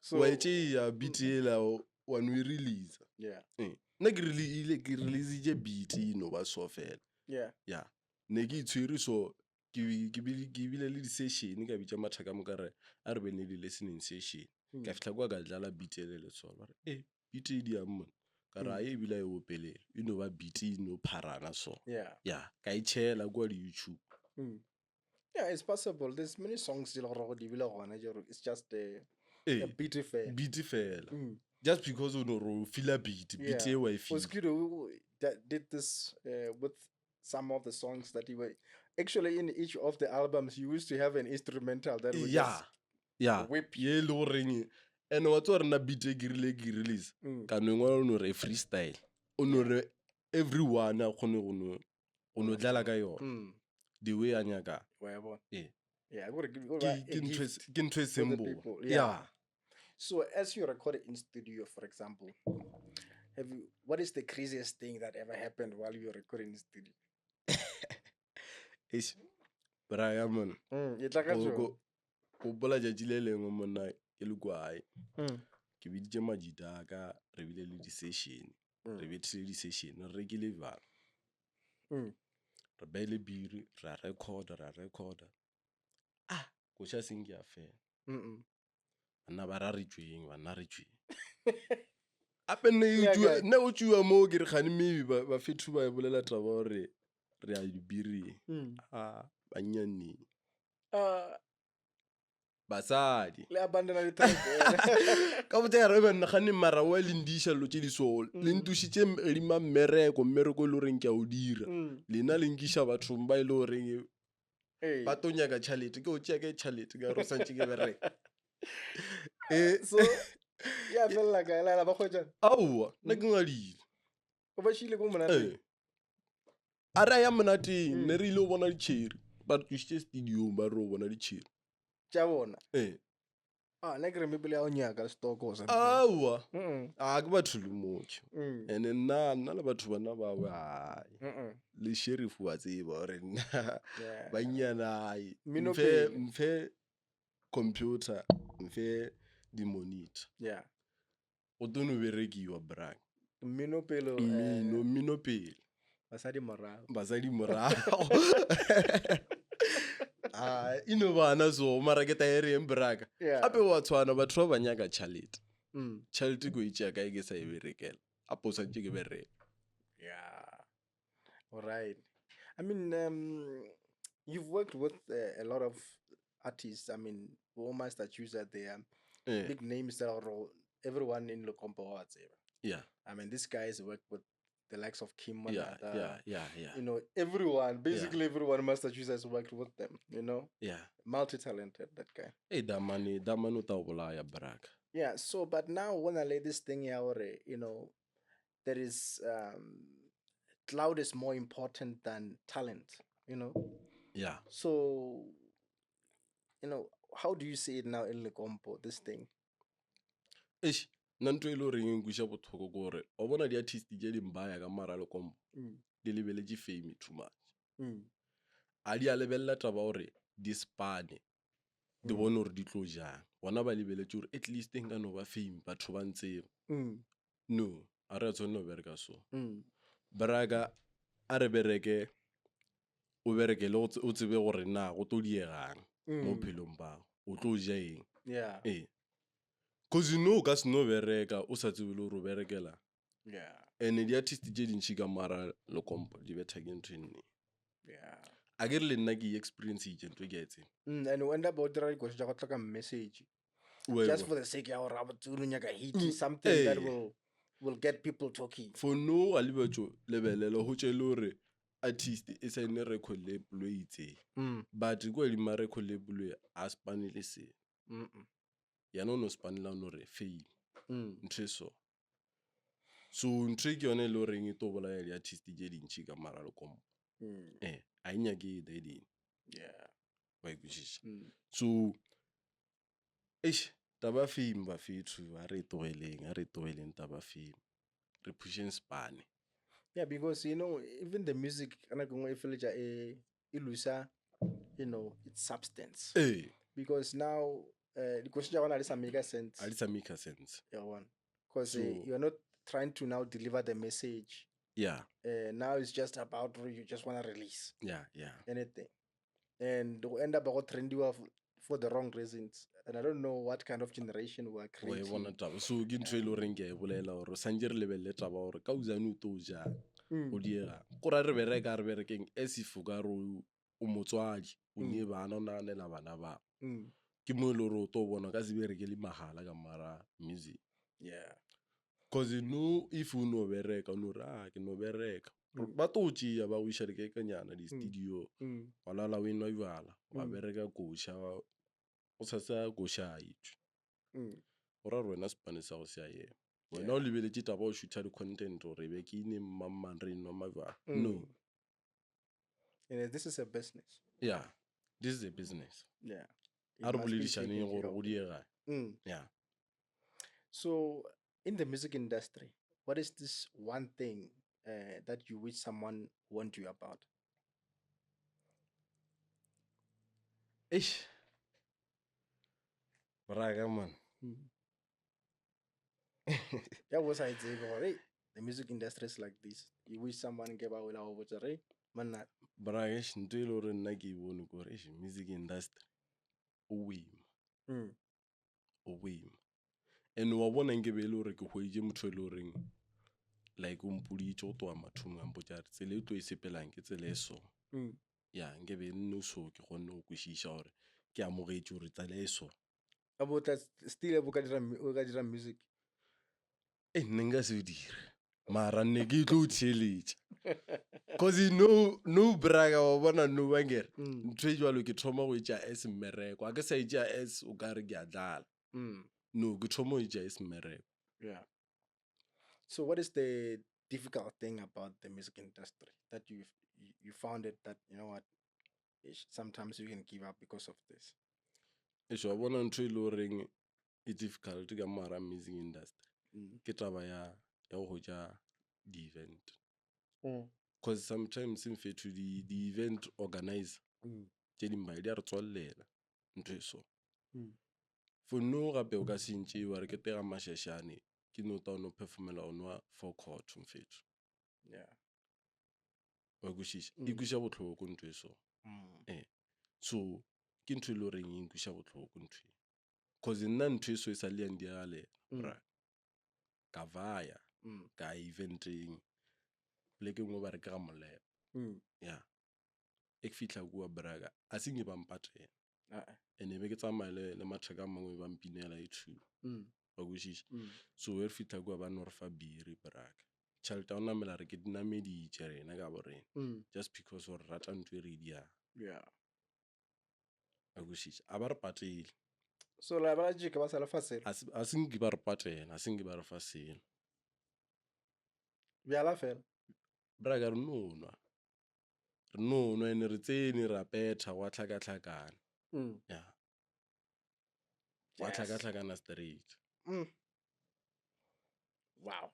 So wa e tšea beat ela wa no e releasa yeah, ee nna ke ile ke releasitše beat e no ba so fela yeah. ya ne ke itshwere so ke bi- ke bile ke bile le di-session ka bitša mathaka mo ka re a re bene le listening session Mm. ka fihla kwa ka dlala beat ele le sona ba re e beat e di yang mona ka re Mm. a e ebile a e opelele e no ba beat e no pharana so Yeah. ya ka e tšhela kua di-youtube Mm. Yeah, it's possible. There's many songs di le gore di bile gona jero. It's just a, ee a beat affair. beat fela Mm. just because o no re o feela beat beat Yeah. e wa e feela Oskido that did this with some of the songs that he were actually in each of the albums. You used to have an instrumental that would ya just ya whip you. ye e le goreng and wa tsewa rena beat e ke rile ke release Mm. ka no engwe o no re freestyle o no re everyone a kgone go no go no dlala ka yona Mm. the way a nyakang Wa e bona? Ee. Yeah, gore ke gore ke ba a ke ntho e gift se- ke ntho e for the simple people. Yeah. yeah So as you record in studio, for example, have you what is the craziest thing that ever happened while you were recording in studio? Eish, braya man Mm, e tla ka go tšona. go- gopola tšatši le lengwe monna ke le kwa gae Mm. ke biditše majita a ka re bile le di-session Mm. re bethile di-session re rekile bjalo Mm. re beile biri ra recorda ra recorda ah koša seng ke a fela Mm-mm. banna ba ra re tšweng banna re tšweng ape nne e Yeah, tšwa- guy. nne o tšwiwa moo ke re kgane maybe ba fetho ba bolela taba gore re a dibiring Mm. a bannyaneng Ah, basadi le abandona di-track, eh. ka botsa ya re banna gane mara wa le ndiša dilo tše di so le Mm. ntušitše edima mmereko mmereko e le goreng ke a o dira Mm. lena le nkiša bathong ba e le goreng Ee. ba tlo nyaka tšhalete ke o tšea ke tšhalete ka gore o santse ke bereka Eh, So ya felela kae la ba kgwetjana aowa nna ke ngadile o ba šile ko monateng ee a re a ya monateng Mm. ne re ile go bona ditšheri ba re tlošitše studiong ba re o bona ditšheri tša bona ee ah nna ke re mebele ya o nyaka stock or something aowa Mm-mm. a ke batho le motho Mm. and-e nna nna le batho bana bawe ai Mm-mm. le sheriff wa tseba gore nna Yeah. bannyanae Mmino mfe pele. mfe computer mfe di-monitor Yeah. go tlo no berekiwa brak Mmino pele eh, mmino mmino pele basadi morago. basadi morago a e no bana so mara ke taereng braka Yeah. gape wa tshwana batho ba ba nyaka tšhalete Mm. tšhalete ko e tšea kae ke sa e berekela apo o swantse ke bereke Yeah. All right. I mean, you've worked with a lot of artists. I mean, bo Master Chooser, they are Eh, big names that are all, everyone in Lekompo wa tseba. yeah I mean, these guys work with the likes of Kim yeah Monada, yeah yeah yeah You know, everyone, basically everyone, Master Chooser has worked with them, you know, yeah multi talented, that guy. e damane damane o ta o bolaya braka Yeah. So, but now when I lay this thing here, you know, there is cloud is more important than talent, you know. yeah So, you know, how do you see it now in Lekompo, this thing? eish nna ntho e le goreng e nkweša botlhoko ke gore o bona di-artist tše di mbaya ka mara lekompo di lebeletše fame too much a di a lebelela taba gore di spane di bone gore di tlo jang bona ba lebeletše gore at least nka no ba fame batho ba ntseba no a re a tshwanela go bereka so beraka a re bereke o bereke le o tsebe gore na go tlo diegang mo bophelong bago o tlo ja eng Yeah. ee cause you know o ka se no bereka o sa tsebe le gore o berekela Yeah. and di-artist tše dintšhi ka mara lekompo di betha ke ntho e nne Yeah. A ke re le nna ke e experience-itše ntho e ke a e tseba. And o end up o dira dikoša tša go hloka message Wa e just bona? for the sake ya gore gabotse o no nyaka hit, something that will get people talking. For no ga lebetšo lebelela go tše le gore artist e saene record label e itseng. But kwa godimo ga record label e a spane le selo. Yena o no spanela no re fame. Ntho e so. So ntho e ke yone e le goreng e tlo bolaya di-artist tše dintši ka mara lekompo. A e nyake daddy. Wa e kwešiša. So eish taba fame bafethu a re e tlogeleng, a re e tlogeleng taba fame. Re pusheng spane. Yeah, because you know, even the music ka nako nngwe e feleletša e loosa, you know, its substance. Because now dikoša tša gona di sa make sense. A di sa make sense. Ya bona. Because So you're not trying to now deliver the message. Now it's just about you just want to release. Anything. And you end up go trendy for the wrong reasons. And I don't know what kind of generation we are Wa e bona creating. taba. So ke ntho e le goreng ke a e bolela gore santse re lebelele taba gore ka uzane o tlo ja, o diega. Ko ra re bereka, re berekeng as if o ka re o motswadi, o nie bana, o nahanela bana ba. Ke mo e le gore o tlo bona ka se bereke le mahala ka mara music. Cause no, if o no bereka, o no re, ah, ke no bereka. Ba tlo tšea, ba go iša dikekanyana, di-studio, wa lala o enwa jwala, wa bereka koša, o sa sa koša a etšwe. Go ra gore wena sepane sa go se a ema. Wena o lebeletše taba o shootha di-content gore e be ke ine mang mang re enwa majwala. No. And this is a business. Yeah, this is a business. It A re must be boledišaneng taken gore care of. go diega. Yeah. So in the music industry, what is this one thing that you wish someone warned you about? Eish. Braga, man. Ya bo sa e tsebe gore, hey, the music industry is like this. You wish someone ke ba wela go botsa re, manna. Braga, eish, ntho e le gore nna ke e bone ke gore, eish, music industry o boima. O boima. And wa bona nke be e le gore ke hweditše motho e le goreng like o mpoditše go tloga mathomong a mpotša re tsela e tlo e sepelang ke tsela e so. Ya, nke be nne so ke kgonne go kwešiša gore ke amogetše gore tsela e so. A bo tla still bo ka dira o ka dira music? Nne nka se o dire. Mara nne ke tlo o theeletša. Cause you know, no braga wa bona no banger. Ntho e jwalo ke thoma go e tšea as mmereko. Ha ke sa e tšea as o ka re ke a dlala. No, ke thoma go e tšea as mmereko. Yeah. So what is the difficult thing about the music industry that you found it that, you know what, sometimes you can give up because of this? Eish, wa bona ntho e le goreng e difficult ka mara music industry. Ke taba ya go hwetša di-event. Cause sometimes mfetho di-event organizer tše dingwe di a re tswallela ntho e so. For no gape o ka se ntše wa re ke tega mašašane ke no ta o no performela o nwa four court mfetho. Wa kwešiša? E kweša bohloko ntho e so. So ke ntho e le goreng e nkweša bohloko ntho e. Cause nna ntho e so e sa le yang diragalela, bra. Ka vaya, ka eventeng, poleke nngwe ba re ke ga Molepo. Yeah. E ke fihla kua braka, a se nke ba mpatela. And e be ke tsamaya le matheka a mangwe ba mpinela e two. Wa kwešiša? So ge re fihla kua ba no re fa biri braka. Tšhelete ya go namela re ke di nameditše rena ka bo rena. Just because gore rata ntho e re e dirang. Wa kwešiša? A ba re patele. So la ba tše ke ba sa le fa selo? A se nke ba re patela, a se nke ba re fa selo. Bjala fela. Braka re no nwa. Re no nwa ene re tsene ra petha gwa tlhakatlhakana. Yeah. Gwa tlhakatlhakana straight. Wow.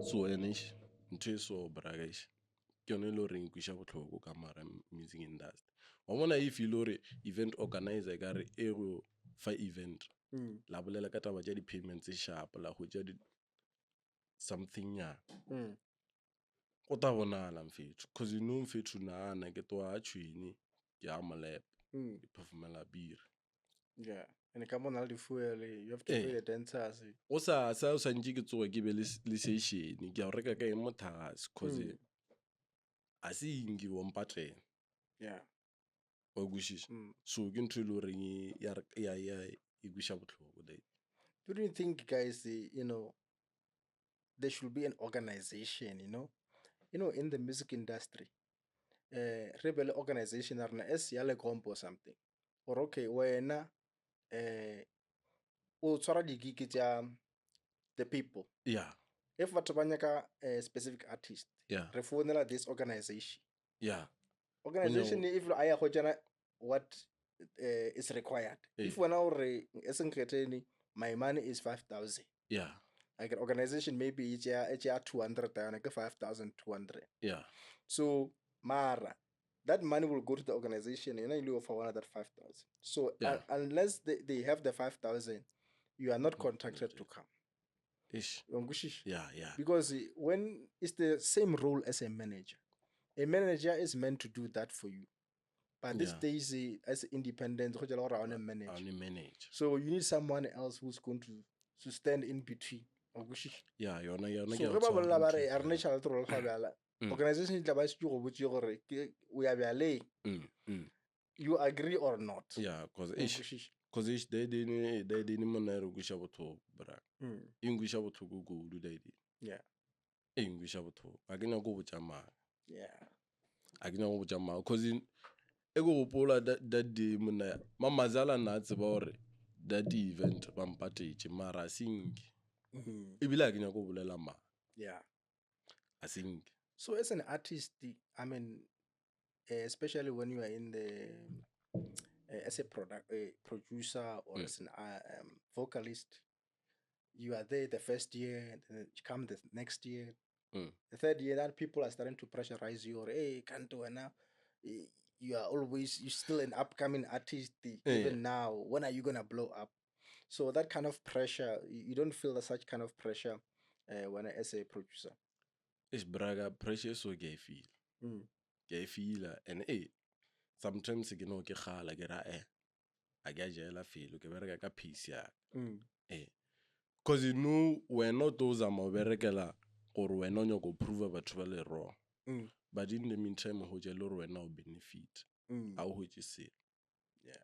So ene eish, ntho e so braka eish, ke yone e le goreng e kweša bohloko ka mara music industry. Wa bona if e le gore event organizer e ka re e go fa event, la bolela ka taba tša di-payments tse sharp, la hwetša di something nyana. Go tla bonala mfetho, cause you know mfetho nahana ke tloga tšhwene ke ya Molepo, ke performela biri. Yeah. And ka mona le di-fuel, you have to pay the dancers. O sa sa o santše ke tsoge ke be le session, ke a go reka ka eng mothakgase, cause a se eng ke bo mpatela. Yeah. Wa kwešiša? Mm. So ke ntho e le goreng e- ya re- ya ya e kweša bohloko that. Do you think, guys, you know, there should be an organization, you know, in the music industry, re be le organization ya rena as ya Lekompo or something. Or okay, wena, o tshwara di-gig tša the people. Yeah. If batho ba nyaka a specific artist, Yeah. re founela this organization. Yeah. Organization if a ya go tšena what is required. If Eh. wena o re e seng kgetheni, my money is 5,000. Yeah. Like an organization maybe e tšea 200 yona ke 5,200. Yeah. So mara that money will go to the organization yona ile go fa one that 5,000. So Yeah. unless they have the 5,000, you are not Mm, contracted okay. to come. Ish. Wa nkwešiša? Yeah, yeah. Because when it's the same role as a manager. A manager is meant to do that for you. But these Yeah. days, as independent, go tšela gore ha o na manager. Ha o na manager. So you need someone else who's going to stand in between. Wa nkwešiša? Yeah, yona, yona So ke a ge ba tshwara bolela ba ntho re, e ha re ne jwalo. tšhelete role ga bjala. Mm. Organization e tla ba e šetše go botše gore ke o ya bjaleng. Mm, mm. You agree or not. Yeah, 'cause Wa eish, nkwešiša? 'cause eish, dae dine monna e re kweša bohloko, bra. Mm. E nkweša bohloko kudu, dae dine. Yeah. E nkweša bohloko. Ga ke nyake go botša maaka. Yeah. Ga ke nyake go botša maaka, 'cause e ke gopola that day monna, Mamazala nna a tseba gore that event ba mpatetše, mara a se nke. Mm-hmm. Ebile ha ke nyake go bolela maaka. Yeah. A se nke. So as an artist, I mean, especially when you are in the as a product, producer or Mm. as an vocalist, you are there the first year, then you come the next year, Mm. the third year, that people are starting to pressurize you or, hey, can't do it now. You are always, you're still an upcoming artist, Yeah. even now. When are you going to blow up? So that kind of pressure, you don't feel such kind of pressure when as a producer. Eish, braga, pressure so ke a e feel. Mm. Ke a e feela. And sometimes ke no ke kgala, ke ra, a ke a jela felo, ke bereka ka pace ya ka. Mm. 'Cause you know, wena o tlo zama o berekela gore wena o nyaka go prove batho ba le wrong. Mm. But in the meantime, ho tje le gore wena o benefit. Mm. Ha o hwetše selo. Yeah.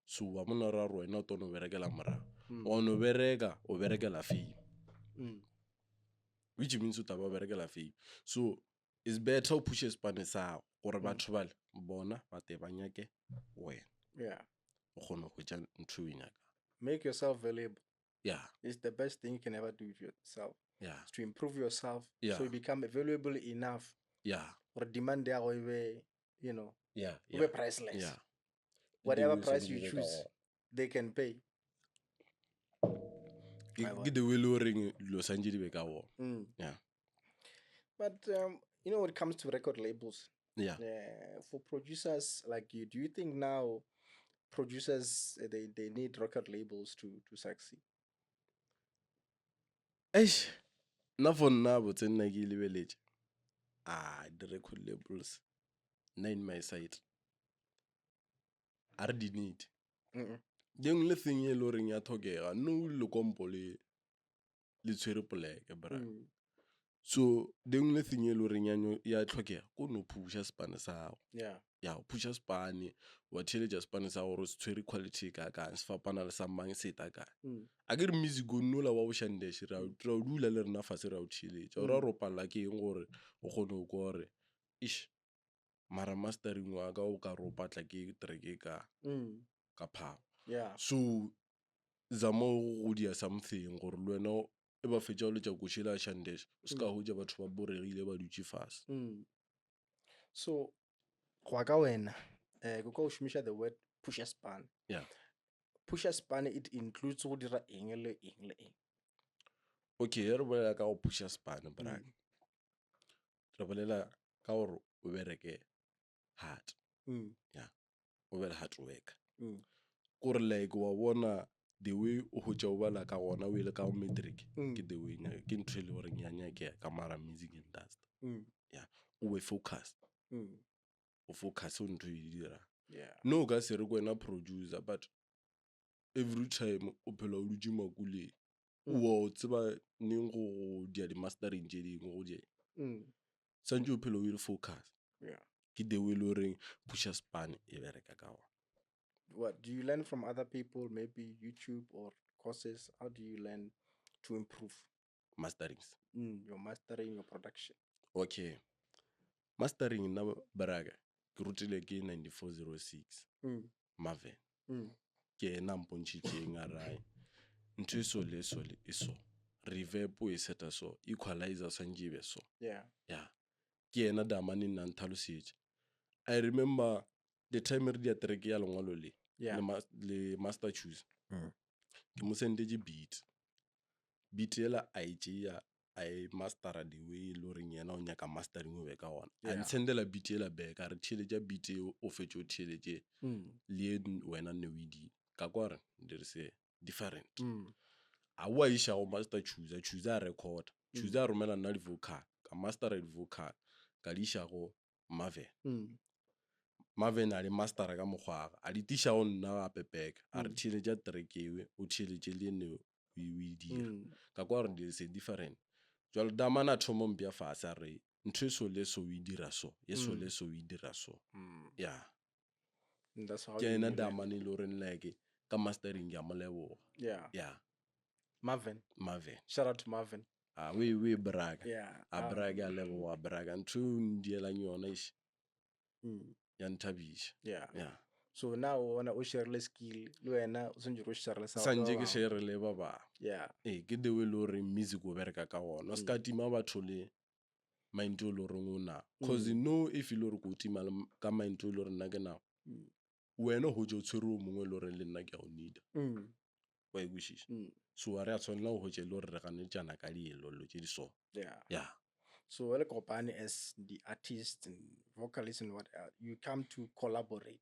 So wa mona ra gore wena o tlo no berekela morago. Mm. Wa no bereka, o berekela fame. Mm. Which means o tla ba o berekela fame. So it's better o pushe sepane sa gago gore Mm. batho bale bona ba te ba nyake wena. Yeah. O kgone go hwetša ntho e o e nyakang. Make yourself valuable. Yeah. It's the best thing you can ever do to yourself. Yeah. It's to improve yourself. So Yeah. you become valuable enough. Yeah. Or demand ya go e be, you know, Yeah, e be yeah. priceless. Yeah. Whatever Di be price sa you di be ka choose, gona. they can pay. Ke Wa bona. ke the way le horeng dilo santše di be ka gona. Mm. Yeah. But you know, when it comes to record labels, Yeah. for producers like you, do you think now producers they need record labels to succeed? Eish, nna for nna botse nna ke e lebeletše. Di-record labels, nna in my side, a re di need. Mm-mm. The only thing e le horeng ya tlhokega, no lekompo le tshwere poleke, bra. Mm. So the only thing e le horeng ya tlhokega, ko no pusha sepane sa gago. Yeah. Ya, o pusha sepane, wa theeletša sepane sa gore se tshwere quality e kakang, se fapana le sa mang, se eta kae. Mm. A ke re music o nola wa boShandesh, ra o dula le rena fase ra o theeletša. O ra Mm. re o palela ke eng gore o kgone go kwa gore, eish, mara mastering wa ka o ka re o patla ke track e Mm. ka power. Yeah. So zama go dia something gore le wena e ba fetša go letša koši la Shandesh, o se ka Mm. hwetša batho ba boregile ba dutše fase. Mm. So go ya ka wena, ke kwa o šomiša the word push a span. Yeah. Push a span, it includes go dira eng le eng le eng. Okay, re bolela ka go pusha span, bra. Mm. Re bolela ka gore o bereke hard. Mm. Yeah. O be le hard worker. Mm. Kore like wa bona the way o hwetša o bala ka gona o ile ka go matric, Mm. ke the way ke ntho e le goreng ya nyakega ka mara music industry. Mm. Yeah. O be focused. Mm. O focus o ntho e dirang. Yeah. No o ka se re ke wena producer, but every time o phela o dutše makuleng. Mm. O a o tseba neng go dia di-mastering tše dingwe, go dia. Mm. Santše o phela o ile focus. Yeah. Ke the way e le goreng Pusha Span e bereka ka gona. What do you learn from other people, maybe YouTube or courses? How do you learn to improve? Masterings. Your mastering, your production. Okay. Mastering nna braka ke rutile ke 9406 Marvin. Ke yena a mpontšhitšeng a rae ntho e so le e so le e so reverb o e seta so equalizer swantše e be so. Yeah. Yeah. Ke yena damane nna nthalosetše. I remember the time re dia track ya lengwalo le Yeah. le Master Choose. Ke mo sendetše beat. Beat ela a e tšea a e mastera the way e le goreng yena o nyaka mastering o be ka gona. A Yeah. nsendela beat ela back a re theeletša beat eo o fetše o theeletše le ye wena ne o e dira. Ka kwa re there is a different. A o a iša go Master Chooser, Chooser a recorda. Chooser a romela nna di-vocal, ka mastera di-vocal, ka di iša go Marvin. Marvin a di mastera ka mokgwa a di tiša go nna gape back. A re theeletša track ewe, o theeletše le ene o e dira. Ka kwa gore there is a different. Jwale Damane a thoma mpea fase a re ntho e so le so o e dira so, e so le so o e dira so. Yeah. And that's how Ke you yena learn. Damane e le goreng like ka mastering ke a mo leboga. Yeah. Yeah. Marvin. Marvin. Shout out to Marvin. Ah, we braka. Yeah. A braka a leboga braka. Ntho e o ndielang yona eish. Ya nthabiša. Yeah. Yeah. So now o bona o share le skill le wena o santse o share le sa Santse ba ke bangwe. share le ba bangwe. Yeah. Ee, ke the way e le goreng music o bereka ka gona. O se ka tima batho le mind o le goreng o nao. Cause no if e le gore ke o tima le ka mind o le gore nna ke nao, wena o hwetša o tshwere o mongwe e le goreng le nna ke a o need-a. Wa e kwešiša? So ha re a tshwanela go hwetša e le gore re ganetšana ka dielo dilo tše di so. Yeah. Yeah. So le kopane as the artists and vocalists and what you come to collaborate.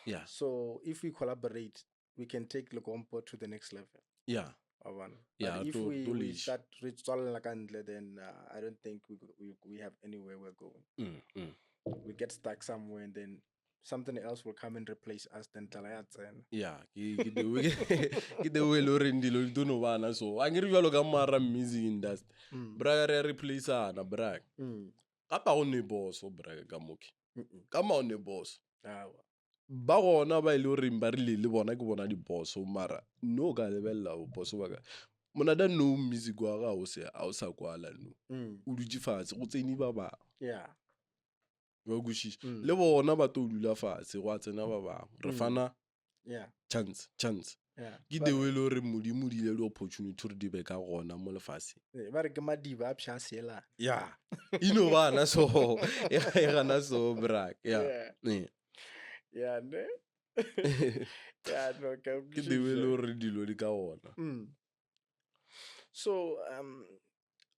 Yeah. So if we collaborate, we can take Lekompo to the next level. Yeah. Wa bona? Yeah, But if to we leash. start re tswalella ka ntle, then I don't think we have anywhere we're going. We get stuck somewhere and then something else will come and replace us, then tlala ya tsena. Yeah, ke the way ke the way e le goreng dilo di tlo no bana so. Akere bjalo ka mara music industry. Braka re a replace-ana, braka. Kapa go ne boso, braka, ka moke. Ka ma o ne boso. Awa. Ba gona ba e le goreng ba rile le bona ke bona diboso, mara no ka lebelela boso ba ka. Monada no music wa gago se a o sa kwala no. O dutše fatshe go tsene ba bangwe. Yeah. Wa kwešiša? Le bona ba tlo dula fatshe go a tsena ba bangwe. Re fana Yeah. chance, chance. Yeah. Ke the way e le gore Modimo o dile di-opportunity gore di be ka gona mo lefatsheng. Ba re ke madiba a psha seelana. Yeah. E no bana so. E gana so, bra. Yeah. Yeah. Yeah. Yeah, ne? Yeah, no, ka Ke the way e le kwešiša. gore dilo di ka gona. So,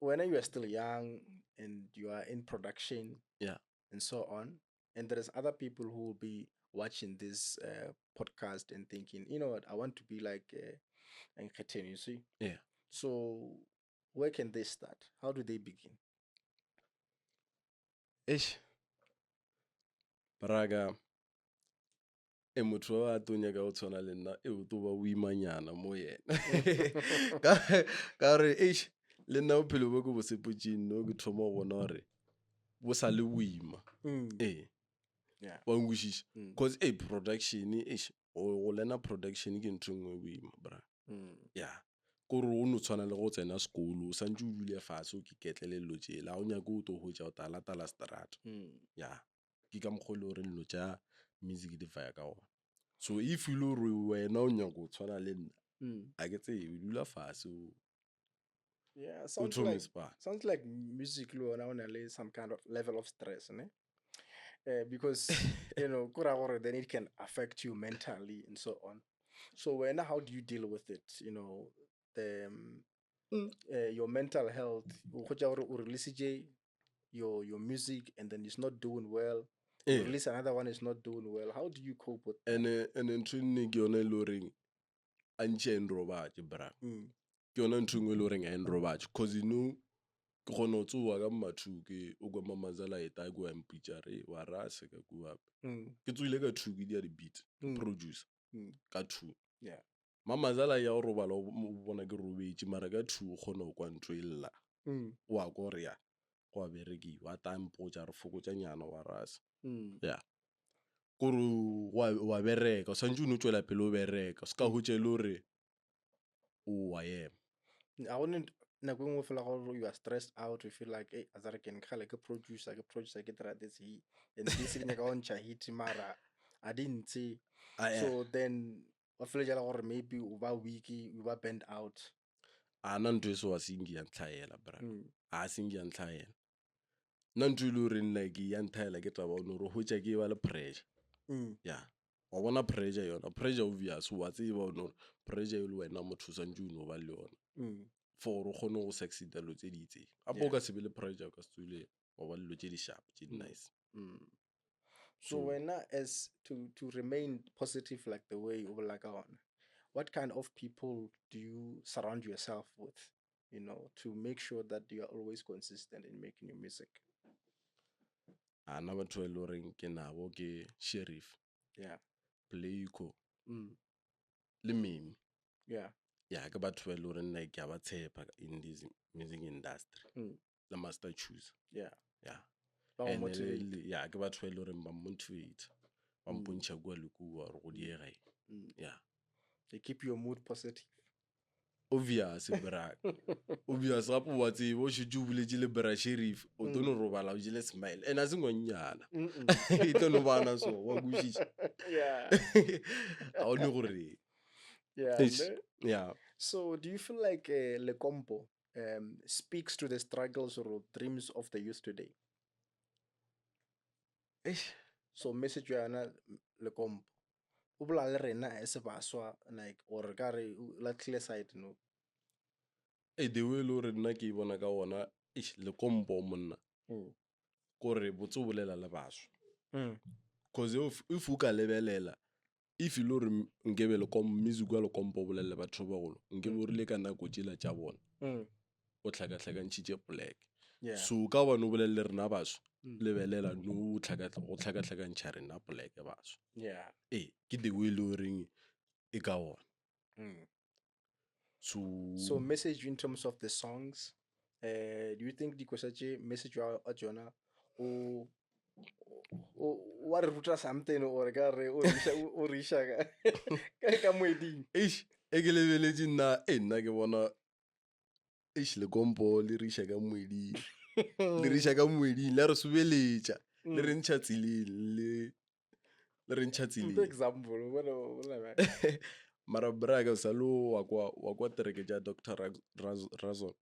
when you are still young and you are in production, Yeah. and so on, and there is other people who will be watching this podcast and thinking, you know what, I want to be like Nkgetheng, you see? Yeah. So where can they start? How do they begin? Eish. Braka, e motho wa tlo nyaka go tshwana le nna, e o tlo ba boimanyana mo yena. Ka gore, eish, le nna bophelo bo ke bo sepotšeng no, ke thoma go bona gore bo sa le boima. Ee. Yeah. Wa nkwešiša? Cause, eh, production, eish, go lena production ke ntho e nngwe e boima, bra. Yeah. Kore o no tshwana le go tsena sekolo, o santse o dule fatshe o iketlele dilo tšela, ha o nyake o tlo hwetša o talatala strata. Yeah. Ke ka mokgwa o le gore dilo tša music di faya ka gona. So if e le gore wena o nyaka go tshwana le nna, a ke tsebe, o dula fatshe o Yeah, o thome spa. sounds like music le yona o na le some kind of level of stress, ne? Because, you know, ko ra gore then it can affect you mentally and so on. So when, how do you deal with it? You know, the your mental health, o hwetša gore o release your music and then it's not doing well. You release another one, it's not doing well. How do you cope with that? Ene ntho e nne ke yona e le goreng a ntše a nrobatše, bra. Ke yona ntho e nngwe e le goreng a e nrobatše, cause you know, ke kgona go tsoga ka mmathu ke o kwa mamazala eta ke wa mpitša re wa rasa ka kua gape. Ke tsoile ka 2 ke dia di-beat, producer, ka 2. Yeah. Mamazala ya go robala o bona ke robetše, mara ka 2 o kgona go kwa ntho e lla. O a kwa gore ya. Go a berekiwa, a tla mpotša re fokotša nyana wa rasa. Ya. Kore wa bereka, o swantše o no tšwela pele o bereka, o se ka hwetša e le gore o wa ema. A go ne nako e nngwe fela gore you are stressed out, you feel like, hey, a ke kgale ke producer, ke producer, ke dira this hit, and this ke nyaka go ntšha hit mara a di ntshe. So then wa feleletša le gore maybe o ba weak, o ba burned out. A na ntho e so a senke ya ntlhaela bra. A senke ya ntlhaela. Nna ntho e le goreng like ya ntlhaela ke taba ono gore hwetša ke ba le pressure. Ya. Wa bona pressure yona, pressure obvious wa tseba ono gore pressure e le wena motho o swantše o no ba le yona. For gore o kgone go succeeda dilo tse di itseng. Gape o ka se be le pressure o ka se tswele wa ba le dilo tse di sharp, tse di nice. So wena as to remain positive like the way o bolela ka gona, what kind of people do you surround yourself with, you know, to make sure that you are always consistent in making your music? A na batho ba e le goreng ke nabo ke Sheriff, Playco le Mimi. Ya, ke batho ba e le goreng like ke a ba tshepa in this music industry. Le Master Chooser. Ya. Ba go And motivate. ya, ke batho ba e le goreng ba motivate. Ba mpontšha kua le kua gore go diega eng. Ya. They keep your mood positive. Obvious, bra. Obvious, gape wa tseba, o šetše o boletše le bra Sheriff, o tlo no robala o jele smile. And a se ngwannyana. E tlo no bana so, wa kwešiša. A o ne gore. Yeah, Eish. ne? Yeah. So do you feel like Lekompo speaks to the struggles or dreams of the youth today? Eish. So message ya yona Lekompo o bolela le rena as baswa, like or ka re la clear side no. Hey, the way le gore nna ke e bona ka ona, eish, Lekompo monna. Kore botse o bolela le baswa. Cause if o ka lebelela, if e le gore nkebe music wa Lekompo o bolele le batho ba bagolo, nkebe o rile ka nako tšela tša bona, o hlakahlakantšhitše poleke. So ka gobane o bolele le rena baswa, lebelela no o go hlakahlakantšha rena poleke baswa. Ee, ke the way e le goreng e ka ona. So, So message in terms of the songs, do you think dikoša tše message wa tšona o wa re ruta something or ka re o re iša, o re iša ka moeding? Eish, e ke lebeletše nna, e nna ke bona, eish, Lekompo le re iša ka moeding. Le re iša ka moeding, le a re sobeletša, le re ntšha tseleng, le re ntšha tseleng. Mpe example, o bone, o bone bjang? Mara bra ka sa lo wa kwa, wa kwa tereke tša Doctor Razon.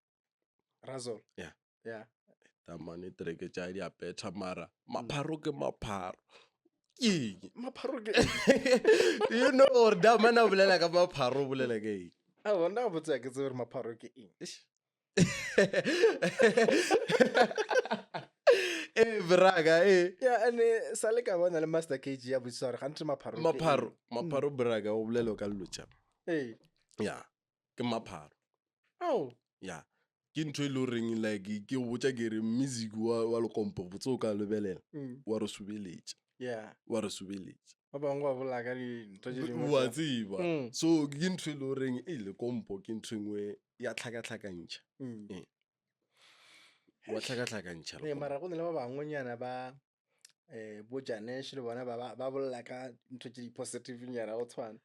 Razon. Yeah. Yeah. Tamane tereke tša di a petha mara mapharo ke mapharo. Ke eng? Mapharo ke eng? You know gore damane a bolela ka mapharo, o bolela ka eng? A bona ga botse ke tsebe gore mapharo ke eng. Eish. Eh, braka, eh. Yeah, and sa le ka bona le Master KG ya botsisa gore gantsi mapharo ke eng. Mapharo, mapharo braka, o bolela ka dilo tša. Ee. Yeah, ke mapharo. Oh. Yeah. Ke ntho e le goreng like ke go botša ke re music wa Lekompo botse o ka lebelela, wa re sobeletša. Yeah. Wa re sobeletša. Ba bangwe ba bolela ka dintho tše dingwe Wa tša- tseba. So ke ntho e le goreng e Lekompo ke ntho e nngwe ya tlhakatlhakantšha. Ee. Wa tlhakatlhakantšha Ee, Lekompo. mara go na le ba bangwenyana ba, bo Janesh le bona ba bolela ka ntho tše di-positive nyana go tshwana.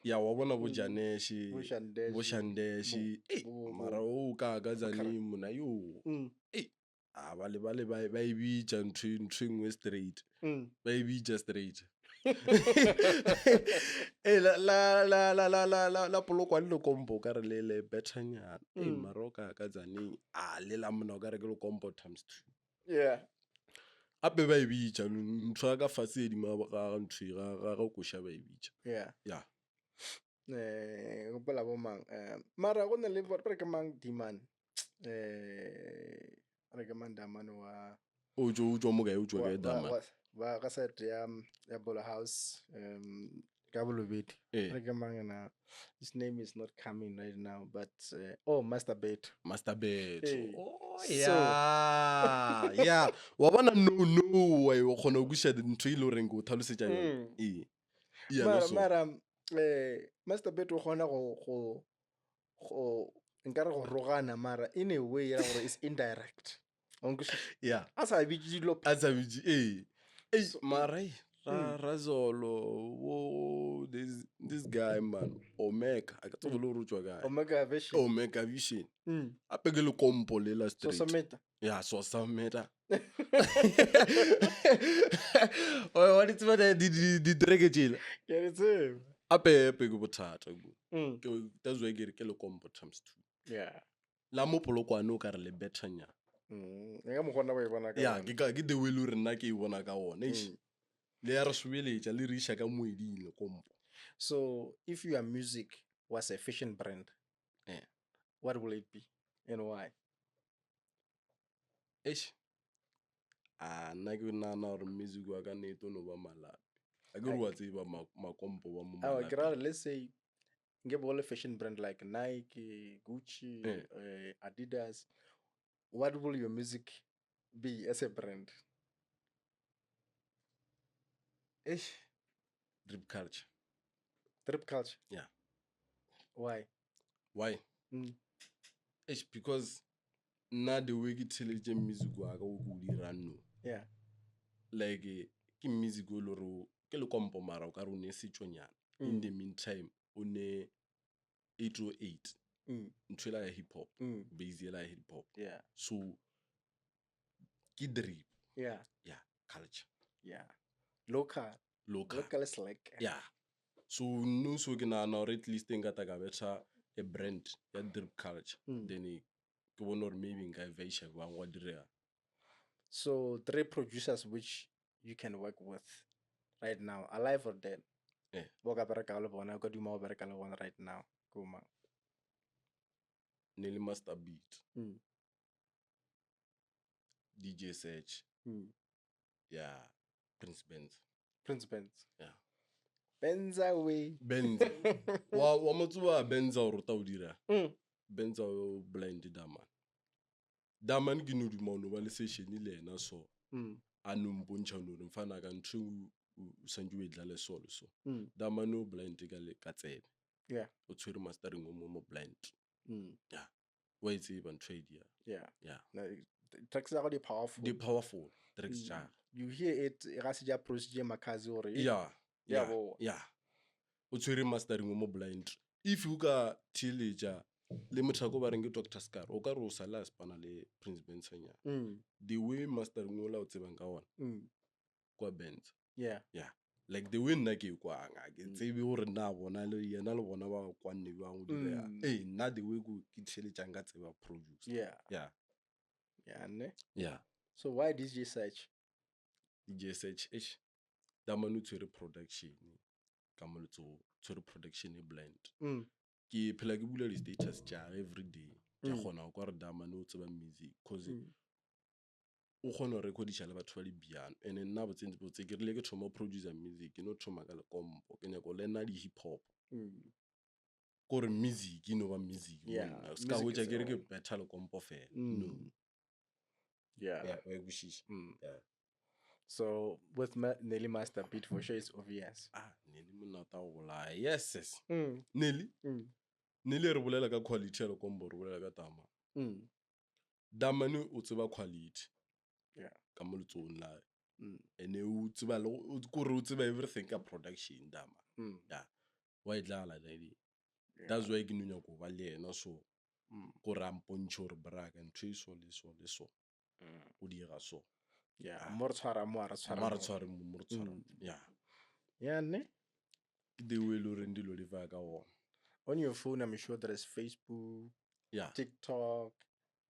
Ya, wa bona bo Janesh, Bo Shandesh, bo Shandesh. Ei, mara o ka ka Tzaneen mona, yo. Ei, a ba le ba le ba e bitša ntho e nngwe straight. Ba e bitša straight. Ei, la, la, la, la, la, la, la, la Polokwane Lekompo o ka re le le better nyana. Ei, mara o ka ka Tzaneen, a le la mona o ka re ke Lekompo times 2. Yeah. Gape ba e bitša, ntho ya ka fase e dima ga ntho e, ga koša ba e bitša. Yeah. Yeah. Gopola bo mang? Mara go na le ba re ke mang Diman? Re ke mang Diman wa O tšwa, o tšwa mo kae? O tšwa kae Diman? Ba ka side ya Bolo House, ka Bolobedi. Eh. Re ke mang na? His name is not coming right now, but oh, Master Beto. Master Beto. Eh. Oh, So yeah. Yeah. Wa bona no, no, wa e, o kgona go kwešiša ntho e le goreng ke o tlhalosetša yona. Ee. Yeah, no, Mara, so. mara, Master Beto o kgona go, go, go, nkare go rogana, mara in a way ya gore it's indirect. Ya. A sa bitše dilo. A sa bitše, ee. Ei, mara ei, ra Razolo, wo this this guy man, Omega, a ka tsebe le gore o tswa kae. Omega Vision. Omega Vision. Ape ke lekompo lela straight. Sosameta. Ya, Sosameta. Wa di tseba di-track tšela? Ke a di tseba. Ape ape ke bothata. Ke that's why ke re ke lekompo times 2. Yeah. La mo Polokwane o ka re le better nyana. Ka mokgwa nna ba e bona ka Ya, ke ka ke the way le gore nna ke e bona ka gona. Eish. Le ya re sobeletša le re iša ka moeding lekompo. So if your music was a fashion brand, Yeah. what will it be and why? Eish. A nna ke nagana gore music wa ka nnete o no ba malapi. A ke re wa tseba makompo ba mo Awa, ke ra malapeng. gore let's say nke bo le fashion brand like Nike, Gucci, Adidas, what will your music be as a brand? Eish. Drip culture. Drip culture? Yeah. Why? Why? Eish, because nna the way ke theeleditše music wa ka o ke o dirang no. Yeah. Like ke music o le gore ke lekompo mara o ka re o ne setšonyana. In the meantime o ne 808. Ntho ela ya hip hop. Base ela ya hip hop. Yeah. So ke drip. Yeah. Yeah, culture. Yeah. Local. Local. Local is like. Yeah. So no so ke nahana gore at least nka ta ka betha a brand ya drip culture. Then ke bone gore maybe nka e veiša bjang gwa direga. So 3 producers which you can work with right now, alive or dead. Yeah. Bo ka bereka le bona, o ka duma go bereka le bona right now. Ke bo mang? Nelly Master Beat. DJ Search. Yeah, Prince Benz. Prince Benz. Yeah. Benza we. Benza. Wa mo tseba Benza o rota o dira. Benza o blind Daman. Daman ke no duma o no ba le session le yena so. A no mpontšha no re mfana ka ntho o santse o e dlale so le so. Daman o blind ka le ka tsebe. Yeah. O tshwere mastering o mo blind. Yeah. Wa e tseba ntho e dia. Yeah. Yeah. No, tracks tsa go di powerful. Di powerful tracks tsa. You hear it ga se ja procedure Makazi gore. Yeah. Yeah, Yeah. bo. Yeah. O tshwere mastering o mo blind. If you ka theeletša le motho a ko ba reng ke Doctor Scar, o ka re o sala a spana le Prince Benz nyana. The way mastering o la o tsebang ka ona. Kwa Benz. Yeah. Yeah. Like the way nna ke e kwang, ha ke tsebe gore na bona le yena le bona ba kwanne bjang go direga. Ee, nna the way ke theeletšang ka tseba producer. Yeah. Yeah. Yeah, ne? Yeah. So why DJ Search? DJ Search, eish. Damane o tshwere production ka mo letsogo, tshwere production e blind. Ke phela ke bula di-status tša gagwe every day. Ke a kgona go kwa gore Damane o tseba music cause o kgona go recordisha le batho ba dipiano. And nna botse botse ke rile ke thoma go producer music, ke no thoma ka lekompo, ke nyaka go learn-a di-hip hop. Kore music e no ba music mo Yeah, nna. Se ka music hwetša is ke re ke all. better lekompo fela. No. Yeah. Yeah, wa e kwešiša. Yeah. So with Nelly Master Beat for sure it's obvious. Ah, Nelly monna o tla go bolaya. Yes, yes. Nelly? Nelly re bolela ka quality ya lekompo, re bolela ka Damane. Damane o tseba quality. Yeah. Ka mo letsogong la. And o tseba le go, o kore o tseba everything ka production Damane. Yeah. Wa e dlala Nelly. Yeah. That's why ke no nyaka go ba le yena so. Gore a mpontšhe gore bra ka ntho e so le so le so. O dira so. Yeah, mo re tshwara mo, a re tshwara Mo re mo. tshware mo, mo re tshwara mo. Yeah. Yeah, ne? Ke the way e le horeng dilo di faya ka gona. On your phone, I'm sure there is Facebook, Yeah. TikTok,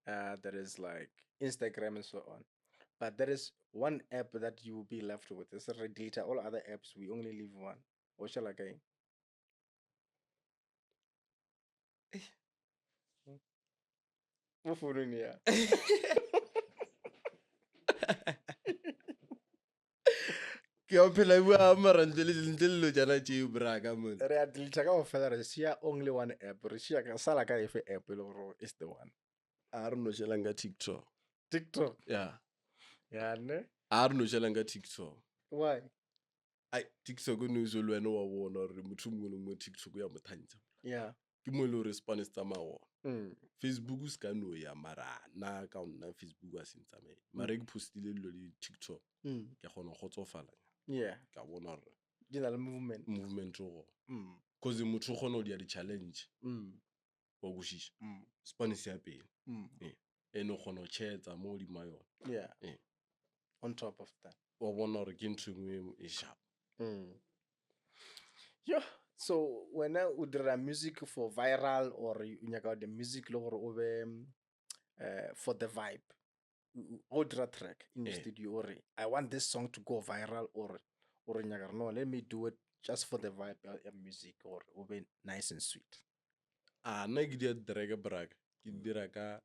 there is Instagram and so on. But there is one app that you will be left with. It's a data. All other apps, we only leave one. What shall I go? Mo founung ya. Ke a phela bua mara ntle le ntle le dilo tšana tšeo bra ka mona. Re a delete kaofela, re siya only one app. Re siya ka sala ka efe app e le gore is the one. A re no šelang ka TikTok. TikTok. Yeah. Yeah, ne? A re no šelang ka TikTok. Why? Ai, TikTok o no so le wena wa bona gore motho o mongwe le mongwe TikTok ya mo thantsha. Yeah. Ke mo e le gore sepane se tsamaya gona. Facebook se ka no ya mara nna ka nna Facebook a se ntsamaye mara ke postile dilo le TikTok ke kgona go kgotsofala Yeah. ka bona gore Di na le movement. movement o gona cause motho o kgona go dia di-challenge wa kwešiša sepane se ya pele and o kgona go tšhetsa mo godimo ga yona Yeah. Eh. On top of that. wa bona gore ke ntho e nngwe e sharp Yo, so wena o dira music for viral or o nyaka the music le gore o be for the vibe. O dira track in the Eh. studio or I want this song to go viral or nyaka gore, no, let me do it just for the vibe ya music or o be nice and sweet. A nna ke dia drag brag ke dira ka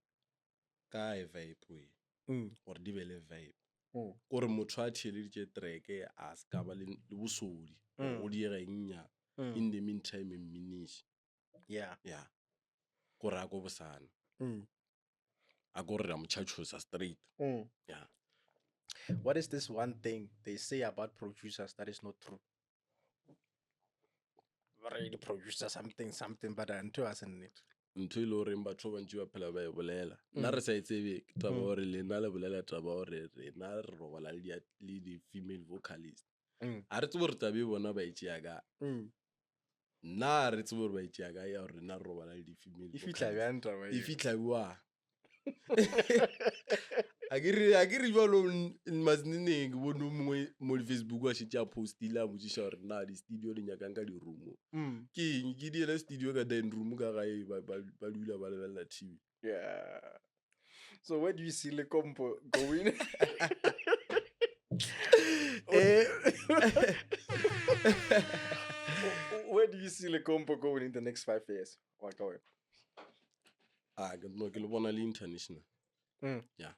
e vibe we gore di be le vibe kore motho a theeleditše track a se ka ba le bosodi go diega eng in the meantime mminiše Yeah. ya kore a ko bosana a ko re ra mo tšhatšhosa straight Yeah. What is this one thing they say about producers that is not true? Re di-producer something something but ntho a se nnete. Ntho e le goreng batho ba bantši ba phela ba e bolela nna re sa e tsebe ke taba gore lena le bolela taba gore rena re robala le di-female vocalist. A re tsebe gore taba e bona ba e tšea kae. Nna re tsebe gore ba e tšea kae ya gore rena re robala le di-female E fitlha vocalist. bjang taba E eo? fitlha bjang? A ke re jalo maseneneng ke bone o mongwe mo di-Facebook a šetše a postile a botšiša gore na di-studio le nyakang ka di-room. Ke eng ke diele studio ka dining room ka gae ba dula ba lebelela TV. Yeah. So where do you see Lekompo going? Eh. Where do you see Lekompo going in the next 5 years? Wa ka wena? Ah, no, ke le bona le international. Yeah.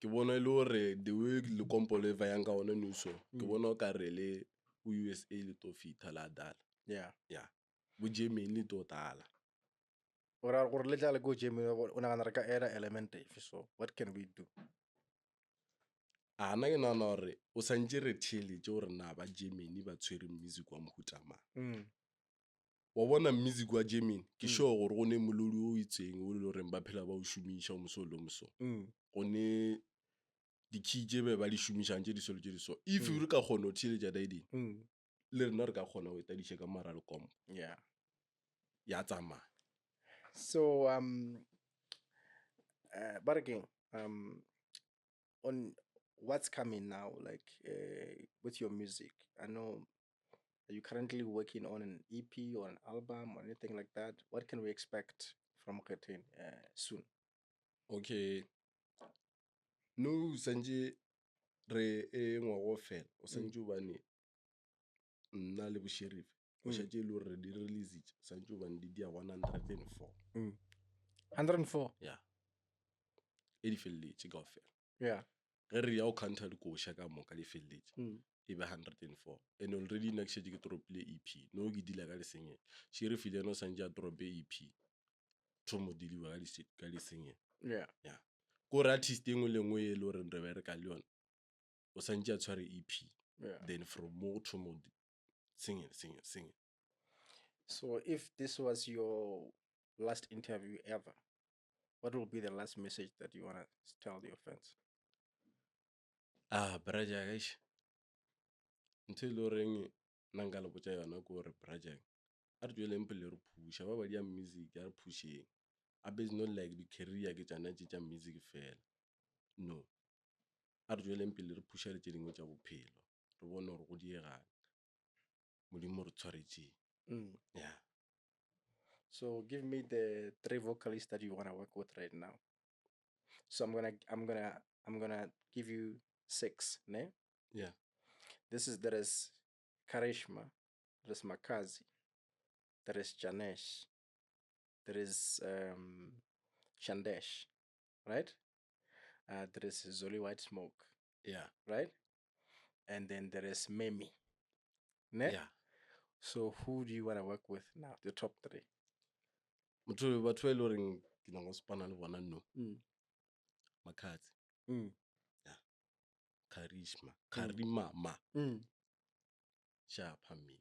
Ke bona e le gore the way Lekompo le vayang ka ona nou so, ke bona o ka re le bo USA le to fitha la dala. Yeah. Yeah. Bo Germany le to tala. O ra gore le tla le ko Germany, o nagana re ka add-a element efe, so what can we do? A nna ke nagana gore o santse re theeletše gore na ba Germany ba tshwere music wa mohuta mang. Wa bona music wa Germany, ke sure gore go ne molodi o itseng o le goreng ba phela ba o šomiša o moso le moso. Go ne di-key tše be ba di šomišang tše di so le tše di so. If re ka kgona go theeletša daeding, le rena re ka kgona go e tadiša ka mara Lekompo. Yeah. Ya tsamaya. So but again, on what's coming now, like with your music, I know are you currently working on an EP or an album or anything like that? What can we expect from Nkgetheng soon? Okay. No, santse re e ngwago fela o santse bane nna le bo sheriff o šetše e le gore re di releasitše santse bane di dia 104. 104? Yeah. E di felletše kaofela. Yeah. Ge re ya go counter dikoša ka moka di felletše. E be 104. And already nna ke šetše ke dropile EP. No ke deala ka di-single. Sheriff le yena o santse a drope EP. Thomo deliver ka di-single. Yeah. Yeah. Ko re artist e nngwe le nngwe e le goreng re bereka le yona, o santse a tshware EP. Yeah. Then from mo thomo single, single, single. So if this was your last interview ever, what will be the last message that you want to tell your fans? Ah, Brajak, eish. Ntho e le goreng nna nka le botša yona ke gore Brajak, a re tsweleng pele re pusha, ba ba dia music, a re pusheng. Gape it's not like di-career ke tšona tše tša music fela. No. A re tsweleng pele re pusha le tše dingwe tša bophelo. Re bone gore go diegang. Modimo re tshwaretšeng. Yeah. So give me the 3 vocalists that you want to work with right now. So I'm going to give you 6, ne? Yeah. There is Karishma, there is Makazi, there is Janesh, there is Shandesh, right? There is Zoli White Smoke. Yeah. Right? And then there is Memi. Ne? Yeah. So who do you want to work with now? The top 3. Motho batho ba e le goreng ke nyaka go spana le bona no. Makhadzi. Yeah. Karishma. Karima ma. Sharp me.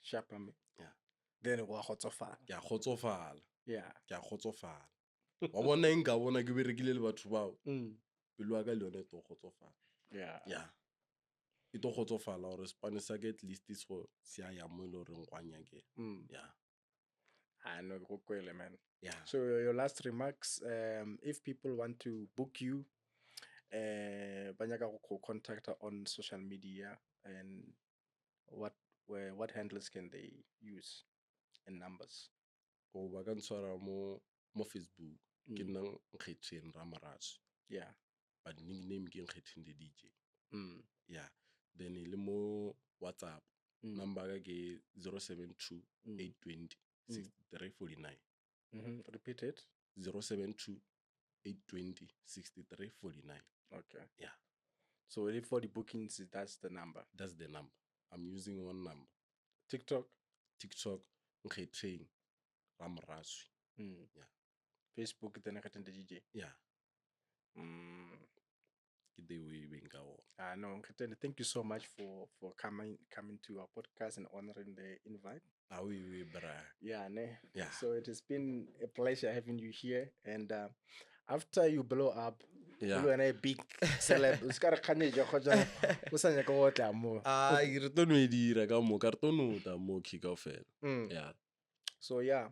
Sharp me. Yeah. Then wa kgotsofala. Ke a kgotsofala. Yeah. Ke a kgotsofala. Wa bona eng ka bona ke berekile le batho bao. Pelo ya ka le yone e tlo kgotsofala. Yeah. Yeah. E tlo kgotsofala gore sepane sa ka at least se go se a ya mo e le goreng go a nyakega. Yeah. I know go kwele man. Yeah. So your last remarks, if people want to book you, ba nyaka go contact on social media, and what handles can they use and numbers? Go ba ka ntshwara mo Facebook. Ke nna Nkgetheng Ramoraswi. Yeah. But nickname ke Nkgetheng the DJ. Yeah. Then le mo WhatsApp. Number ka ke 072 820 6349. Repeat it. 072 820 6349. Okay. Yeah. So if for the bookings, that's the number. That's the number. I'm using one number. TikTok. TikTok, Nkgetheng Ramoraswi. Yeah. Facebook, then Nkgetheng the DJ. Yeah. Ke the way beng ka ona. No, Nkgetheng, thank you so much for coming to our podcast and honoring the invite. Ah, oui, oui, bra. Yeah, ne? Yeah. So it has been a pleasure having you here. And after you blow up, Yeah. you are a big celeb. O ska re kganyetša kgotsa o sa nyaka go tla mo. Ah, re tlo no e dira ka moka, re tlo no tla mo key kaofela. Yeah. So yeah.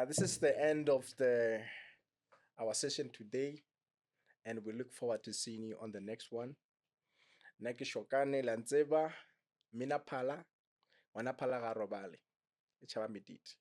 This is the end of our session today, and we look forward to seeing you on the next one. Nna ke Shokane la ntseba, mina phala, ngwana phala ga robale. E tšhaba mediti.